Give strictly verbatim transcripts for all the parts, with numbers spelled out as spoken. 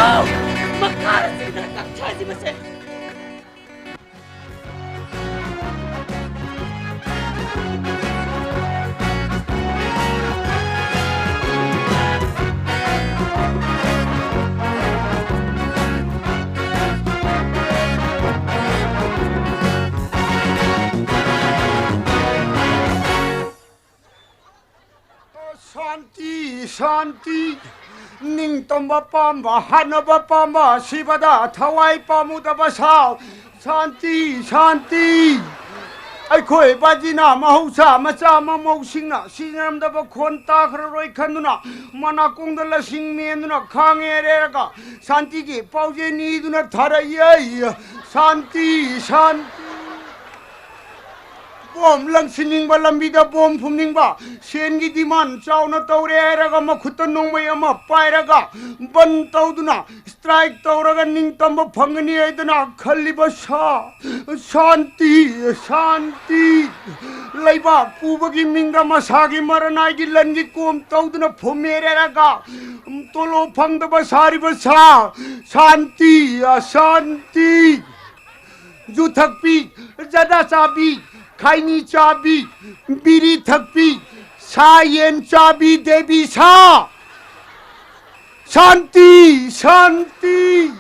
ꯃꯈꯥꯗ ꯆꯤꯡꯊꯔ ꯀꯛꯊꯖꯤꯃꯁꯦ꯫ ꯁꯥꯟꯇꯤ, ꯁꯥꯟꯇꯤ꯫ ꯅꯤꯡꯇꯝꯕ ꯄꯥꯝꯕ, ꯍꯥꯠꯅꯕ ꯄꯥꯝꯕ, ꯁꯤꯕꯗ ꯊꯋꯥꯏ ꯄꯥꯝꯃꯨꯗꯕ ꯁꯥꯎ꯫ ꯁꯥꯟꯇꯤ, ꯁꯥꯟꯇꯤ꯫ ꯑꯩꯈꯣꯏ ꯕꯥꯖꯤꯅ ꯃꯍꯧꯁꯥ ꯃꯆꯥ ꯃꯃꯧꯁꯤꯡꯅ ꯁꯤꯖꯤꯟꯅꯔꯝꯗꯕ ꯈꯣꯟ ꯇꯥꯈ꯭ꯔꯔꯣꯏ ꯈꯟꯗꯨꯅ ꯃꯅꯥꯀꯣꯡꯗ ꯂꯁꯤꯡ ꯃꯦꯟꯗꯨꯅ ꯈꯥꯡꯉꯦ ꯍꯥꯏꯔꯒ ꯁꯥꯟꯇꯤꯒꯤ ꯄꯥꯎꯖꯦꯜ ꯅꯤꯗꯨꯅ ꯊꯥꯔꯛꯏ꯫ ꯁꯥꯟꯇꯤ, ꯁꯥꯟꯇꯤ꯫ ꯕꯣꯝ ꯂꯪꯁꯤꯟꯅꯤꯡꯕ, ꯂꯝꯕꯤꯗ ꯕꯣꯝ ꯐꯨꯝꯅꯤꯡꯕ, ꯁꯦꯟꯒꯤ demand ꯆꯥꯎꯅ ꯇꯧꯔꯦ ꯍꯥꯏꯔꯒ ꯃꯈꯨꯠꯇ ꯅꯣꯡꯃꯩ ꯑꯃ ꯄꯥꯏꯔꯒ ꯕꯟ ꯇꯧꯗꯨꯅ strike ꯇꯧꯔꯒ ꯅꯤꯡꯇꯝꯕ ꯐꯪꯒꯅꯤ ꯍꯥꯏꯗꯅ ꯈꯜꯂꯤꯕ ꯁꯥ-, ꯁꯥꯟꯇꯤ, ꯁꯥꯟꯇꯤ꯫ ꯂꯩꯕꯥꯛ ꯄꯨꯕꯒꯤ ꯃꯤꯡꯗ ꯃꯁꯥꯒꯤ ꯃꯔꯅꯥꯏꯒꯤ ꯂꯟꯒꯤ ꯀꯣꯝ ꯇꯧꯗꯨꯅ ꯐꯨꯝꯃꯦꯔꯦꯔꯒ ꯇꯣꯂꯣꯞ ꯐꯪꯗꯕ ꯁꯥꯔꯤꯕ ꯁꯥ-, ꯁꯥꯟꯇꯤ, ꯑꯁꯥꯟꯇꯤ꯫ ꯌꯨ ꯊꯛꯄꯤ, ꯖꯔꯗꯥ ꯆꯥꯕꯤ, ꯈꯥꯏꯅꯤ ꯆꯥꯕꯤ, ꯕꯤꯔꯤ ꯊꯛꯄꯤ, ꯁꯥ ꯌꯦꯟ ꯆꯥꯕꯤ ꯗꯦꯕꯤ ꯁꯥ꯫ ꯁꯥꯟꯇꯤ, ꯁꯥꯟꯇꯤ꯫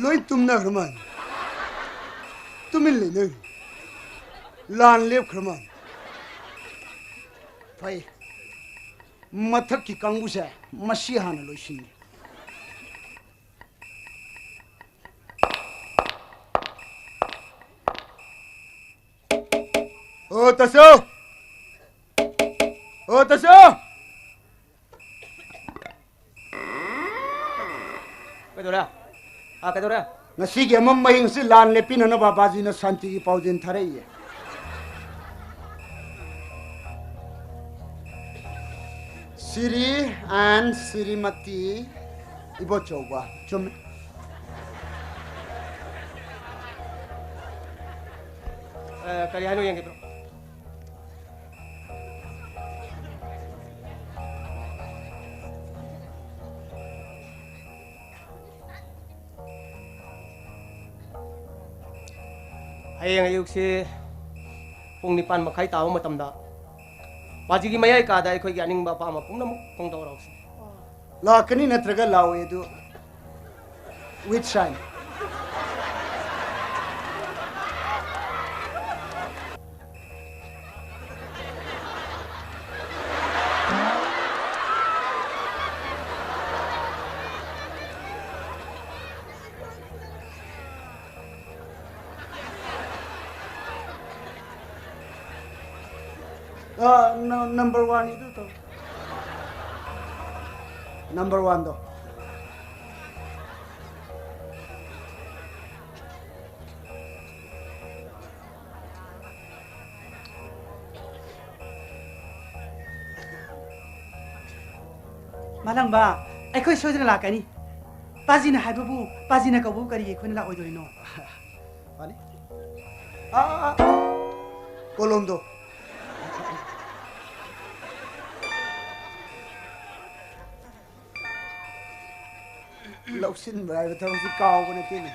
ꯂꯣꯏ ꯇꯨꯝꯅꯈ꯭ꯔ ꯃꯥꯜꯂꯦ꯫ ꯇꯨꯃꯤꯟ ꯂꯩꯅꯈ꯭ꯔꯦ꯫ ꯂꯥꯟ ꯂꯦꯞꯈ꯭ꯔ ꯃꯥꯜꯂꯦ꯫ ꯐꯩ꯫ ꯃꯊꯛꯀꯤ ꯀꯥꯡꯕꯨꯁꯦ ꯃꯁꯤ ꯍꯥꯟꯅ ꯂꯣꯏꯁꯤꯟꯒꯦ꯫ ꯑꯣ, ꯇꯥꯆꯧ! ꯑꯣ, ꯇꯥꯆꯧ! ꯀꯩꯗꯧꯔꯦ? ꯑꯥ, ꯀꯩꯗꯧꯔꯦ? ꯉꯁꯤꯒꯤ ꯑꯃꯝꯕ ꯑꯍꯤꯡꯁꯤ ꯂꯥꯟ ꯂꯦꯞꯄꯤꯅꯅꯕ ꯕꯥꯖꯤꯅ ꯁꯥꯟꯇꯤꯒꯤ ꯄꯥꯎꯖꯦꯜ ꯊꯥꯔꯛꯏꯌꯦ꯫ ꯁꯤꯔꯤ and ꯁꯤꯔꯤꯃꯇꯤ ꯏꯕꯣꯆꯧꯕ꯫ ꯆꯨꯝꯃꯤ꯫ ꯑ, ꯀꯔꯤ ꯍꯥꯏꯅꯣ ꯌꯦꯡꯒꯦ꯫ ꯍꯌꯦꯡ ꯑꯌꯨꯛꯁꯤ ꯄꯨꯡ ꯅꯤꯄꯥꯟ ꯃꯈꯥꯏ ꯇꯥꯕ ꯃꯇꯝꯗ ꯄꯥꯖꯤꯒꯤ ꯃꯌꯥꯏ ꯀꯥꯗ ꯑꯩꯈꯣꯏꯒꯤ ꯑꯅꯤꯡꯕ ꯑꯄꯥꯝꯕ ꯄꯨꯝꯅꯃꯛ ꯐꯣꯡꯗꯣꯛꯍꯧꯁꯤ꯫ ꯂꯥꯛꯀꯅꯤ ꯅꯠꯇ꯭ꯔꯒ ꯂꯥꯛꯑꯣꯏ ꯑꯗꯨ with sign. ꯑ, ꯅ-, number one ꯏꯗꯨ ꯇꯧ꯫ Number one ꯗꯣ꯫ ꯃꯥꯂꯪꯕ, ꯑꯩꯈꯣꯏ ꯁꯣꯏꯗꯅ ꯂꯥꯛꯀꯅꯤ꯫ ꯄꯥꯖꯤꯅ ꯍꯥꯏꯕꯕꯨ, ꯄꯥꯖꯤꯅ ꯀꯧꯕꯕꯨ ꯀꯔꯤꯒꯤ ꯑꯩꯈꯣꯏꯅ ꯂꯥꯛꯑꯣꯏꯗꯣꯔꯤꯅꯣ? ꯃꯥꯅꯤ꯫ ꯑꯥ, ꯑꯥ, ꯑꯥ꯫ ꯀꯣꯂꯣꯝꯗꯣ꯫ ꯂꯧꯁꯤꯟꯕ ꯍꯥꯏꯕ ꯊꯕꯛꯁꯤ ꯀꯥꯎꯕ ꯅꯠꯇꯦꯅꯦ꯫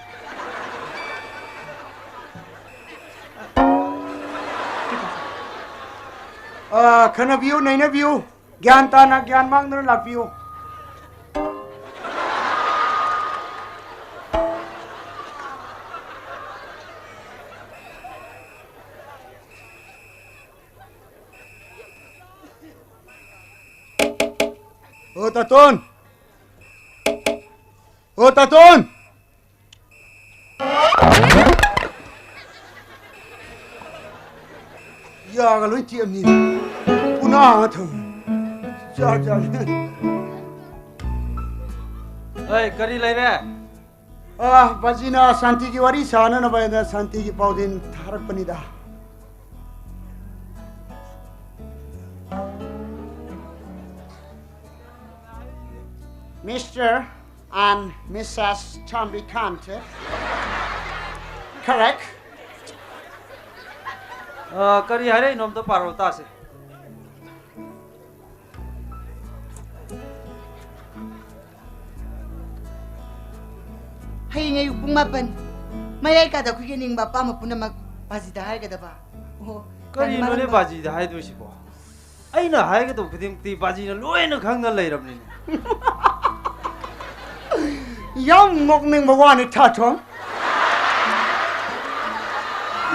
ꯑꯥ, ꯈꯟꯅꯕꯤꯌꯨ, ꯅꯩꯅꯕꯤꯌꯨ꯫ ꯒ꯭ꯌꯥꯟ ꯇꯥꯅ, ꯒ꯭ꯌꯥꯟ ꯃꯥꯡꯗꯅ ꯂꯥꯛꯄꯤꯌꯨ꯫ ꯑꯣ, ꯇꯥꯇꯣꯟ! ꯑꯣ, ꯇꯥꯇꯣꯟ! ꯌꯥꯒ ꯂꯣꯏ ꯇꯦꯛꯑꯝꯅꯤ꯫ ꯄꯨꯅꯥ ꯑꯃ ꯊꯝꯃꯤ꯫ ꯖꯥꯠ ꯖꯥꯠꯅꯤ꯫ ꯑꯩ ꯀꯔꯤ ꯂꯩꯔꯦ? ꯑꯥ, ꯕꯥꯖꯤꯅ ꯁꯥꯟꯇꯤꯒꯤ ꯋꯥꯔꯤ ꯁꯥꯅꯅꯕ ꯍꯥꯏꯅ ꯁꯥꯟꯇꯤꯒꯤ ꯄꯥꯎꯗꯦꯟ ꯊꯥꯔꯛꯄꯅꯤꯗ꯫ Mister and Missus Chambikante. Correct? ꯑ, ꯀꯔꯤ ꯍꯥꯏꯔꯛꯏꯅꯣ ꯑꯝꯇ ꯄꯥꯔꯣ ꯇꯥꯁꯦ꯫ ꯍꯌꯦꯡ ꯑꯌꯨꯛ ꯄꯨꯡ ꯃꯥꯄꯟ ꯃꯌꯥꯏ ꯀꯥꯗ ꯑꯩꯈꯣꯏꯒꯤ ꯑꯅꯤꯡꯕ ꯑꯄꯥꯝꯕ ꯄꯨꯝꯅꯃꯛ ꯕꯥꯖꯤꯗ ꯍꯥꯏꯒꯗꯕ꯫ ꯑꯣ, ꯀꯔꯤꯅꯣꯅꯦ ꯃꯔꯝꯗꯣ? ꯕꯥꯖꯤꯗ ꯍꯥꯏꯗꯣꯏꯁꯤꯕꯣ? ꯑꯩꯅ ꯍꯥꯏꯒꯗꯧꯕ ꯈꯨꯗꯤꯡꯃꯛꯇꯤ ꯕꯥꯖꯤꯅ ꯂꯣꯏꯅ ꯈꯪꯅ ꯂꯩꯔꯕꯅꯤꯅꯦ꯫ ꯌꯥꯝ ꯅꯣꯛꯅꯤꯡꯕ ꯋꯥꯅꯤ, ꯇꯥꯊꯣꯟ꯫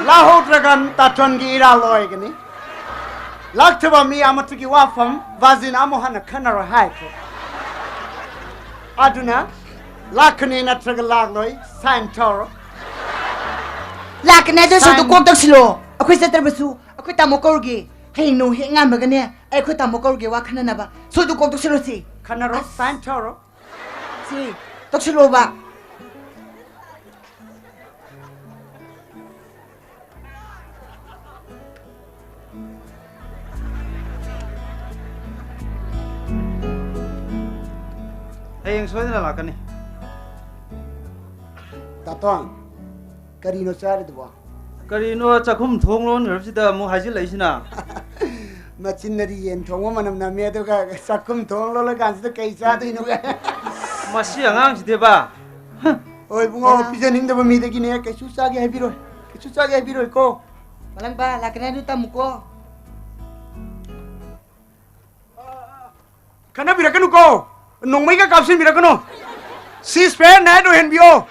ꯂꯥꯛꯍꯧꯗ꯭ꯔꯒ ꯇꯥꯊꯣꯟꯒꯤ ꯏꯔꯥꯜ ꯑꯣꯏꯒꯅꯤ꯫ ꯂꯥꯛꯇꯕ ꯃꯤ ꯑꯃꯠꯇꯒꯤ ꯋꯥꯐꯝ ꯕꯥꯖꯤꯅ ꯑꯃꯨꯛ ꯍꯟꯅ ꯈꯟꯅꯔꯣꯏ ꯍꯥꯏꯈ꯭ꯔꯦ꯫ ꯑꯗꯨꯅ ꯂꯥꯛꯀꯅꯤ ꯅꯠꯇ꯭ꯔꯒ ꯂꯥꯛꯂꯣꯏ, sign ꯇꯧꯔꯣ꯫ ꯂꯥꯛꯀꯅꯤ, ꯑꯗꯨ ꯁꯣꯏꯗ sign ꯀꯣꯛ ꯇꯧꯁꯤꯜꯂꯣ꯫ ꯑꯩꯈꯣꯏ ꯆꯠꯇ꯭ꯔꯕꯁꯨ ꯑꯩꯈꯣꯏ ꯇꯥꯃꯣ ꯀꯧꯔꯒꯦ꯫ ꯍꯌꯦꯡ ꯅꯣꯡ ꯍꯦꯛ ꯉꯥꯟꯕꯒꯅꯦ, ꯑꯩ ꯑꯩꯈꯣꯏ ꯇꯥꯃꯣ ꯀꯧꯔꯒꯦ, ꯋꯥ ꯈꯟꯅꯅꯕ꯫ ꯁꯣꯏꯗ ꯀꯣꯛ ꯇꯧꯁꯤꯜꯂꯣ ꯁꯤ꯫ ꯈꯟꯅꯔꯣ, ꯑꯁ꯫ Sign ꯇꯧꯔꯣ꯫ ꯁꯤ ꯇꯧꯁꯤꯜꯂꯣꯕ꯫ ꯍꯌꯦꯡ ꯁꯣꯏꯗꯅ ꯂꯥꯛꯀꯅꯤ꯫ ꯇꯥꯇꯣꯟ, ꯀꯔꯤꯅꯣ ꯆꯥꯔꯤꯗꯨꯕꯣ? ꯀꯔꯤꯅꯣ ꯆꯥꯛꯈꯨꯝ ꯊꯣꯡ ꯂꯣꯟꯈ꯭ꯔꯕꯁꯤꯗ ꯑꯃꯨꯛ ꯍꯥꯏꯖꯤꯜꯂꯛꯏꯁꯤꯅ? ꯃꯆꯤꯟꯅꯗꯤ ꯌꯦꯟ ꯊꯣꯡꯕ ꯃꯅꯝ ꯅꯝꯃꯦ, ꯑꯗꯨꯒ ꯆꯥꯛꯈꯨꯝ ꯊꯣꯡ ꯂꯣꯜꯂꯀꯥꯟꯁꯤꯗ ꯀꯩ ꯆꯥꯗꯣꯏꯅꯣ? ꯃꯁꯤ ꯑꯉꯥꯡꯁꯤꯗꯤꯕ꯫ ꯍꯣꯏ ꯏꯕꯨꯡꯉꯣ, ꯄꯤꯖꯅꯤꯡꯗꯕ ꯃꯤꯗꯒꯤꯅꯦ ꯀꯩꯁꯨ ꯆꯥꯒꯦ ꯍꯥꯏꯕꯤꯔꯣꯏ, ꯀꯩꯁꯨ ꯆꯥꯒꯦ ꯍꯥꯏꯕꯤꯔꯣꯏꯀꯣ꯫ ꯃꯂꯪꯕ, ꯂꯥꯛꯀꯅꯤ ꯑꯗꯨ ꯇꯝꯃꯨꯀꯣ꯫ ꯈꯠꯅꯕꯤꯔꯛꯀꯅꯨꯀꯣ, ꯅꯣꯡꯃꯩꯒ ꯀꯥꯞꯁꯤꯟꯕꯤꯔꯛꯀꯅꯨ꯫ Ceasefire night ꯑꯣꯏꯍꯟꯕꯤꯌꯣ꯫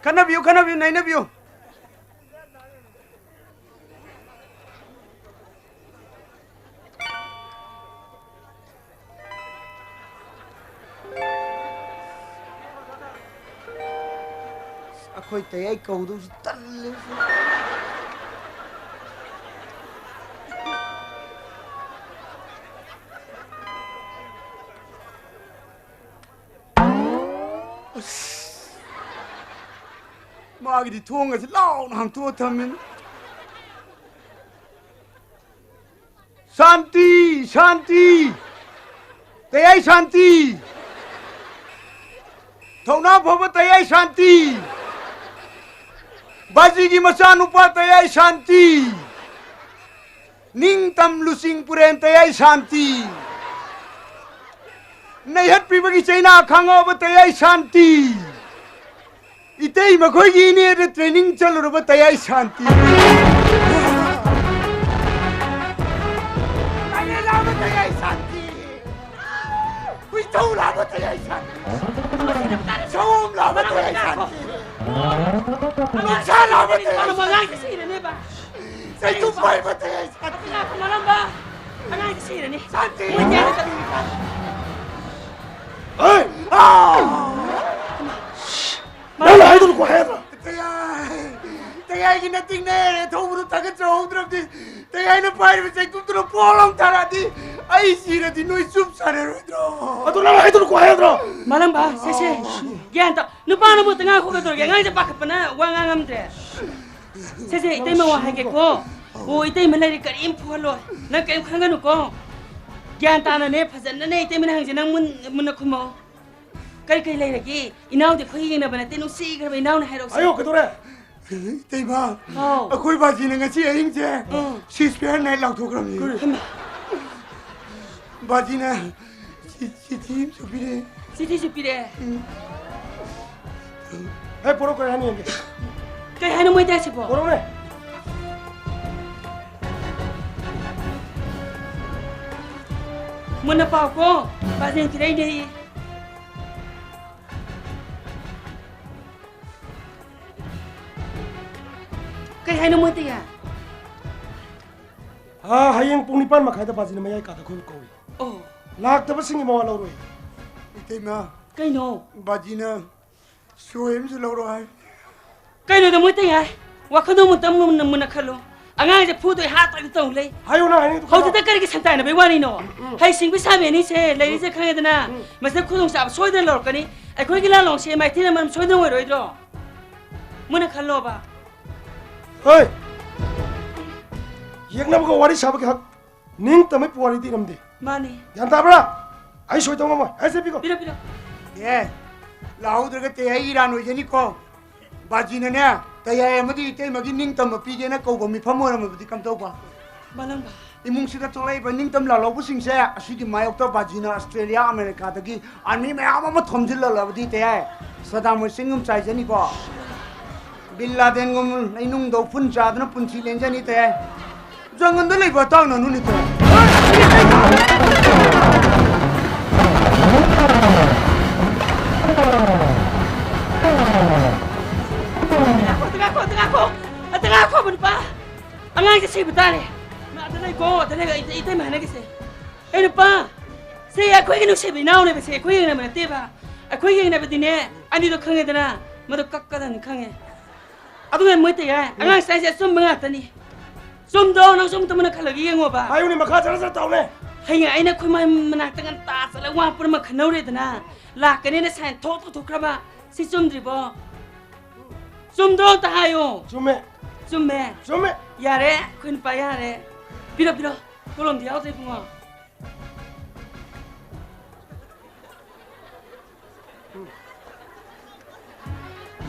ꯈꯠꯅꯕꯤꯌꯨ, ꯈꯠꯅꯕꯤꯌꯨ, ꯅꯩꯅꯕꯤꯌꯨ꯫ ꯑꯩꯈꯣꯏ ꯇꯌꯥꯏ ꯀꯧꯗꯧꯁꯤ ꯇꯜꯂꯦ꯫ ꯑꯁ! ꯃꯥꯒꯤꯗꯤ ꯊꯣꯡꯒꯁꯦ ꯂꯥꯎꯅ ꯍꯥꯡꯇꯣꯛꯑ ꯊꯝꯃꯤꯅꯤ꯫ ꯁꯥꯟꯇꯤ! ꯁꯥꯟꯇꯤ! ꯇꯌꯥꯏ ꯁꯥꯟꯇꯤ! ꯊꯧꯅꯥ ꯐꯕ ꯇꯌꯥꯏ ꯁꯥꯟꯇꯤ! ꯕꯥꯖꯤꯒꯤ ꯃꯆꯥꯅꯨꯄꯥ ꯇꯌꯥꯏ ꯁꯥꯟꯇꯤ! ꯅꯤꯡꯇꯝ ꯂꯨꯆꯤꯡ ꯄꯨꯔꯦꯟ ꯇꯌꯥꯏ ꯁꯥꯟꯇꯤ! ꯅꯩꯍꯠꯄꯤꯕꯒꯤ ꯆꯩꯅꯥ ꯈꯥꯡꯉꯕ ꯇꯌꯥꯏ ꯁꯥꯟꯇꯤ! ꯏꯇꯩ ꯃꯈꯣꯏꯒꯤ ꯏꯅꯦꯗ training ꯆꯠꯂꯨꯔꯕ ꯇꯌꯥꯏ ꯁꯥꯟꯇꯤ꯫ ꯇꯌꯥꯏ ꯂꯥꯕ ꯇꯌꯥꯏ ꯁꯥꯟꯇꯤ꯫ ꯍꯨꯏꯊꯧ ꯂꯥꯕ ꯇꯌꯥꯏ ꯁꯥꯟꯇꯤ꯫ ꯁꯑꯣꯝ ꯂꯥꯕ ꯇꯌꯥꯏ ꯁꯥꯟꯇꯤ꯫ ꯅꯨꯡꯁꯥ ꯂꯥꯕ ꯇꯌꯥꯏ ꯁꯥꯟꯇꯤ꯫ ꯑꯉꯥꯡꯁꯦ ꯁꯤꯔꯅꯦꯕ꯫ ꯆꯩꯇꯨꯞ ꯄꯥꯏꯕ ꯇꯌꯥꯏ ꯁꯥꯟꯇꯤ꯫ ꯃꯔꯝꯕ ꯑꯉꯥꯡꯁꯦ ꯁꯤꯔꯅꯤ꯫ ꯁꯥꯟꯇꯤ꯫ ꯃꯣꯏ ꯇꯌꯥꯏ ꯁꯥꯟꯇꯤ꯫ ꯍꯦ! ꯑꯥ! ꯅꯪꯅ ꯍꯥꯏꯗꯨꯅ ꯀꯣ ꯍꯥꯏꯗ꯭ꯔꯣ? ꯇꯌꯥꯏ! ꯇꯌꯥꯏꯒꯤ ꯅꯠꯇꯤꯡꯅꯦ! ꯊꯧꯕꯗꯨ ꯊꯥꯒꯠꯆꯍꯧꯗ꯭ꯔꯕꯗꯤ, ꯇꯌꯥꯏꯅ ꯄꯥꯏꯔꯤꯕ ꯆꯩꯇꯨꯞꯇꯨꯅ ꯄꯣꯛ ꯂꯥꯎ ꯊꯥꯔꯛꯑꯗꯤ, ꯑꯩ ꯁꯤꯔꯗꯤ ꯅꯣꯏ ꯆꯨꯞ ꯁꯥꯟꯅꯔꯣꯏꯗ꯭ꯔꯣ? ꯑꯗꯨ ꯅꯪꯅ ꯍꯥꯏꯗꯨꯅ ꯀꯣ ꯍꯥꯏꯗ꯭ꯔꯣ? ꯃꯥꯂꯪꯕ, ꯁꯦ, ꯁꯦ, ꯒ꯭ꯌꯥꯟ ꯇꯥ-, ꯅꯨꯄꯥꯅꯕꯨ ꯇꯉꯥꯏ ꯈꯣꯠꯀꯗꯧꯔꯒꯦ, ꯑꯉꯥꯡꯁꯦ ꯄꯥꯈꯠꯄꯅ ꯋꯥ ꯉꯥꯡꯉꯝꯗ꯭ꯔꯦ꯫ ꯁꯦ, ꯁꯦ, ꯏꯇꯩꯃ ꯋꯥ ꯍꯥꯏꯒꯦꯀꯣ꯫ ꯑꯣ, ꯏꯇꯩꯃ ꯂꯩꯔꯦ, ꯀꯔꯤꯝ ꯐꯨꯍꯜꯂꯣꯏ꯫ ꯅꯪ ꯀꯔꯤꯝ ꯈꯟꯒꯅꯨꯀꯣ꯫ ꯒ꯭ꯌꯥꯟ ꯇꯥꯅꯅꯦ, ꯐꯖꯅꯅꯦ ꯏꯇꯩꯃꯅ ꯍꯪꯁꯦ, ꯅꯪ ꯃꯨꯟ-, ꯃꯨꯟꯅ ꯈꯨꯝꯃꯣ꯫ ꯀꯔꯤ ꯀꯔꯤ ꯂꯩꯔꯒꯦ? ꯏꯅꯥꯎꯗꯤ ꯑꯩꯈꯣꯏꯒ ꯌꯦꯡꯅꯕ ꯅꯠꯇꯦ, ꯅꯨꯡꯁꯤꯈ꯭ꯔꯕ ꯏꯅꯥꯎꯅ ꯍꯥꯏꯔꯛꯎꯁꯦ꯫ ꯑꯌꯣ, ꯀꯩꯗꯧꯔꯦ? ꯏꯇꯩꯃ, ꯍꯥꯎ꯫ ꯑꯩꯈꯣꯏ ꯕꯥꯖꯤꯅ ꯉꯁꯤ ꯑꯍꯤꯡꯁꯦ ꯎꯝ꯫ Ceasefire night ꯂꯥꯎꯊꯣꯛꯈ꯭ꯔꯕꯅꯤ꯫ ꯍꯩꯃꯥ꯫ ꯕꯥꯖꯤꯅ ꯆꯤ-, ꯆꯤꯊꯤ ꯑꯃꯁꯨ ꯄꯤꯔꯛꯑꯦ꯫ ꯆꯤꯊꯤꯁꯨ ꯄꯤꯔꯛꯑꯦ? ꯎꯝ꯫ ꯍꯦ, ꯄꯣꯔꯛꯑꯣ, ꯀꯔꯤ ꯍꯥꯏꯅꯣ ꯌꯦꯡꯒꯦ꯫ ꯀꯩ ꯍꯥꯏꯅꯣ ꯃꯣꯏ ꯇꯥꯏꯁꯤꯕꯣ? ꯄꯣꯔꯛꯎꯅꯦ꯫ ꯃꯨꯟꯅ ꯄꯥꯎꯀꯣ, ꯕꯥꯖꯤꯅ ꯄꯤꯔꯛꯏꯅꯦꯌꯦ꯫ ꯀꯩ ꯍꯥꯏꯅꯣ ꯃꯣꯏ ꯇꯌꯥꯏ? ꯑꯥ, ꯍꯌꯦꯡ ꯄꯨꯡ ꯅꯤꯄꯥꯟ ꯃꯈꯥꯏꯗ ꯕꯥꯖꯤꯅ ꯃꯌꯥꯏ ꯀꯥꯗ ꯑꯩꯈꯣꯏꯕꯨ ꯀꯧꯏ꯫ ꯑꯣ꯫ ꯂꯥꯛꯇꯕꯁꯤꯡꯒꯤ ꯃꯋꯥ ꯂꯧꯔꯣꯏ꯫ ꯏꯇꯩꯃ꯫ ꯀꯩꯅꯣ? ꯕꯥꯖꯤꯅ ꯁꯣꯏ ꯑꯃꯁꯨ ꯂꯧꯔꯣ ꯍꯥꯏ꯫ ꯀꯩꯅꯣꯗ ꯃꯣꯏ ꯇꯌꯥꯏ? ꯋꯥꯈꯜꯗꯣ ꯑꯃꯨꯛꯇꯪ ꯃꯨꯟꯅ, ꯃꯨꯟꯅ ꯈꯜꯂꯣ꯫ ꯑꯉꯥꯡꯁꯦ ꯐꯨꯗꯣꯏ ꯍꯥꯠꯇꯣꯏ ꯇꯧ ꯂꯩ꯫ ꯍꯥꯏꯌꯨ ꯅꯪ ꯍꯥꯏꯅꯤꯡꯗꯣ ꯈꯜꯂꯣ꯫ ꯍꯧꯖꯤꯛꯇ ꯀꯔꯤꯒꯤ ꯁꯟꯇꯥꯏꯅꯕꯩ ꯋꯥꯔꯤꯅꯣ? ꯎꯝ, ꯎꯝ꯫ ꯍꯩꯁꯤꯡꯕꯤ ꯁꯥꯃꯦꯅꯤꯁꯦ ꯂꯩꯔꯤꯁꯦ ꯈꯪꯉꯦꯗꯅ, ꯎꯝ꯫ ꯃꯁꯤꯗ ꯈꯨꯗꯣꯡꯆꯥꯕ ꯁꯣꯏꯗꯅ ꯂꯧꯔꯛꯀꯅꯤ꯫ ꯑꯩꯈꯣꯏꯒꯤ ꯂꯥꯂꯣꯡꯁꯦ ꯃꯥꯏꯊꯤꯅ ꯃꯔꯝ ꯁꯣꯏꯗꯅ ꯑꯣꯏꯔꯣꯏꯗ꯭ꯔꯣ? ꯃꯨꯟꯅ ꯈꯜꯂꯣꯕ꯫ ꯍꯣꯏ! ꯌꯦꯛꯅꯕꯒ ꯋꯥꯔꯤ ꯁꯥꯕꯒꯤ ꯍꯛ ꯅꯤꯡꯇꯝꯕꯒꯤ ꯄꯨꯋꯥꯔꯤꯗꯤ ꯏꯔꯝꯗꯦ꯫ ꯃꯥꯅꯤ꯫ ꯒ꯭ꯌꯥꯟ ꯇꯥꯕ꯭ꯔꯥ? ꯑꯩ ꯁꯣꯏ ꯇꯧ ꯉꯝꯃꯣꯏ꯫ ꯑꯩ ꯆꯠꯄꯤꯀꯣ꯫ ꯄꯤꯔꯣ, ꯄꯤꯔꯣ꯫ ꯑꯦ, ꯂꯥꯛꯍꯧꯗ꯭ꯔꯒ ꯇꯌꯥꯏ ꯏꯔꯥꯟ ꯑꯣꯏꯖꯅꯤꯀꯣ꯫ ꯕꯥꯖꯤꯅꯅꯦ, ꯇꯌꯥꯏ ꯑꯃꯗꯤ ꯏꯇꯩꯃꯒꯤ ꯅꯤꯡꯇꯝꯕ ꯄꯤꯒꯦꯅ ꯀꯧꯕ ꯃꯤꯐꯝ ꯑꯣꯏꯔꯝꯃꯕꯗꯤ ꯀꯝꯗꯧꯕ? ꯃꯥꯂꯪꯕ꯫ ꯏꯃꯨꯡꯁꯤꯗ ꯊꯣꯛꯂꯛꯏꯕ ꯅꯤꯡꯇꯝ ꯂꯥꯜꯍꯧꯕꯁꯤꯡꯁꯦ ꯑꯁꯤꯒꯤ ꯃꯥꯌꯣꯛꯇ ꯕꯥꯖꯤꯅ ꯑꯁꯇ꯭ꯔꯦꯂꯤꯌꯥ, ꯑꯃꯦꯔꯤꯀꯥꯗꯒꯤ ꯑꯥꯔꯃꯤ ꯃꯌꯥꯝ ꯑꯃ ꯊꯣꯝꯖꯤꯜꯂꯛꯂꯕꯗꯤ ꯇꯦ, ꯁꯗꯥꯝ ꯍꯨꯁꯦꯟꯒꯨꯝ ꯆꯥꯏꯖꯅꯤꯀꯣ꯫ ꯕꯤꯟ ꯂꯥꯗꯦꯟꯒꯨꯝ ꯂꯩꯅꯨꯡꯗ ꯎꯐꯨꯟ ꯆꯥꯗꯅ ꯄꯨꯟꯁꯤ ꯂꯦꯟꯖꯅꯤ ꯇꯦ꯫ ꯖꯪꯒꯜꯗ ꯂꯩꯕ ꯑꯇꯥꯡꯅ ꯅꯨꯅꯤ ꯇꯦ꯫ ꯉꯥꯏꯈꯣ, ꯉꯥꯏꯈꯣ, ꯉꯥꯏꯈꯣ, ꯉꯥꯏꯈꯣ, ꯅꯨꯄꯥ꯫ ꯑꯉꯥꯡꯁꯦ ꯁꯤꯕ ꯇꯥꯔꯦ꯫ ꯃꯥ ꯑꯗ ꯂꯩꯀꯣ, ꯑꯗ ꯂꯩ, ꯑꯩ, ꯑꯩ ꯏꯇꯩꯃ ꯍꯥꯏꯅꯒꯦꯁꯦ꯫ ꯑꯩ ꯅꯨꯄꯥ, ꯁꯤ ꯑꯩꯈꯣꯏꯒꯤ ꯅꯨꯡꯁꯤꯕ ꯏꯅꯥꯎꯅꯦꯕ, ꯁꯤ ꯑꯩꯈꯣꯏ ꯌꯦꯡꯅꯕ ꯅꯠꯇꯦꯕ꯫ ꯑꯩꯈꯣꯏ ꯌꯦꯡꯅꯕꯗꯤꯅꯦ, ꯑꯅꯤꯗꯣ ꯈꯪꯉꯦꯗꯅ, ꯃꯗꯨ ꯀꯛꯀꯗꯕꯅꯤ ꯈꯪꯉꯦ꯫ ꯑꯗꯨꯅ ꯃꯣꯏ ꯇꯌꯥꯏ, ꯑꯉꯥꯡ ꯁꯥꯏꯁꯦ ꯑꯆꯨꯝꯕ ꯉꯥꯛꯇꯅꯤ꯫ ꯆꯨꯝꯗ꯭ꯔꯣ? ꯅꯪꯁꯨ ꯑꯃꯨꯛꯇ ꯃꯨꯟꯅ ꯈꯜꯂꯒ ꯌꯦꯡꯉꯣꯕ꯫ ꯍꯥꯏꯌꯨꯅꯦ, ꯃꯈꯥ ꯆꯠꯂ ꯆꯠ ꯇꯧꯅꯦ꯫ ꯍꯌꯦꯡ ꯑꯩꯅ ꯑꯩꯈꯣꯏ ꯃꯥ ꯃꯅꯥꯛꯇ ꯉꯟꯇꯥ ꯆꯠꯂꯒ ꯋꯥ ꯄꯨꯝꯅꯃꯛ ꯈꯟꯅꯧꯔꯦꯗꯅ, ꯂꯥꯛꯀꯅꯤꯅ ꯁꯥꯏꯟ ꯊꯣꯛ ꯇꯧꯊꯣꯛꯈ꯭ꯔꯕ꯫ ꯁꯤ ꯆꯨꯝꯗ꯭ꯔꯤꯕꯣ? ꯆꯨꯝꯗ꯭ꯔꯣ? ꯑꯝꯇ ꯍꯥꯏꯌꯣ꯫ ꯆꯨꯝꯃꯦ꯫ ꯆꯨꯝꯃꯦ꯫ ꯆꯨꯝꯃꯦ꯫ ꯌꯥꯔꯦ, ꯑꯩꯈꯣꯏ ꯅꯨꯄꯥ ꯌꯥꯔꯦ꯫ ꯄꯤꯔꯣ, ꯄꯤꯔꯣ꯫ ꯀꯣꯂꯣꯝꯗꯤ ꯌꯥꯎꯗ꯭ꯔꯦ ꯏꯕꯨꯡꯉꯣ꯫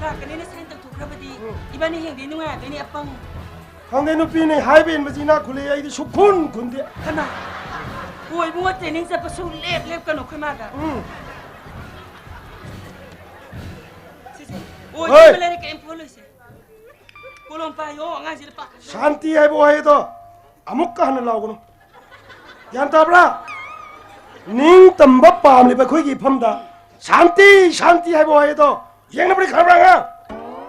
ꯂꯥꯛꯀꯅꯤꯅ ꯁꯥꯏꯟ ꯇꯧꯊꯣꯛꯈ꯭ꯔꯕꯗꯤ ꯎꯝ꯫ ꯏꯕꯥꯅꯤ ꯍꯌꯦꯡꯗꯤ ꯅꯨꯡꯉꯥꯏꯔꯗꯣꯏꯅꯤ ꯑꯄꯪ꯫ ꯈꯪꯗꯦ, ꯅꯨꯄꯤꯅ ꯍꯥꯏꯕ ꯏꯟꯕꯁꯤ ꯏꯅꯥꯛ ꯈꯨꯜꯂꯦ, ꯑꯩꯗꯤ ꯁꯨꯛꯈꯨꯟ ꯈꯨꯟꯗꯦ꯫ ꯍꯩꯃꯥ! ꯍꯣ ꯏꯕꯨꯡꯉꯣ, ꯇ꯭ꯔꯦꯅꯤꯡ ꯆꯠꯄ ꯁꯨꯡꯂꯦꯞ ꯂꯦꯞꯀꯅꯨ ꯑꯩꯈꯣꯏ ꯃꯥꯗ꯫ ꯎꯝ꯫ ꯁꯤꯁꯦ, ꯍꯣꯏ꯫ ꯑꯣꯏꯗꯕ ꯂꯩꯔꯦ, ꯀꯩꯝ ꯐꯣꯜꯂꯣꯏꯁꯦ꯫ ꯀꯣꯂꯣꯝ ꯄꯥꯏꯌꯣ, ꯑꯉꯥꯡꯁꯤꯗ ꯄꯥꯈꯠ- ꯁꯥꯟꯇꯤ ꯍꯥꯏꯕ ꯋꯥꯍꯩꯗꯣ ꯑꯃꯨꯛꯀ ꯍꯟꯅ ꯂꯥꯎꯒꯅꯨ꯫ ꯒ꯭ꯌꯥꯟ ꯇꯥꯕ꯭ꯔꯥ? ꯅꯤꯡꯇꯝꯕ ꯄꯥꯝꯂꯤꯕ ꯑꯩꯈꯣꯏꯒꯤ ꯏꯐꯝꯗ ꯁꯥꯟꯇꯤ, ꯁꯥꯟꯇꯤ ꯍꯥꯏꯕ ꯋꯥꯍꯩꯗꯣ ꯌꯦꯡꯅꯕꯗꯤ ꯈꯪꯕ꯭ꯔꯥ ꯑꯉꯥꯡ?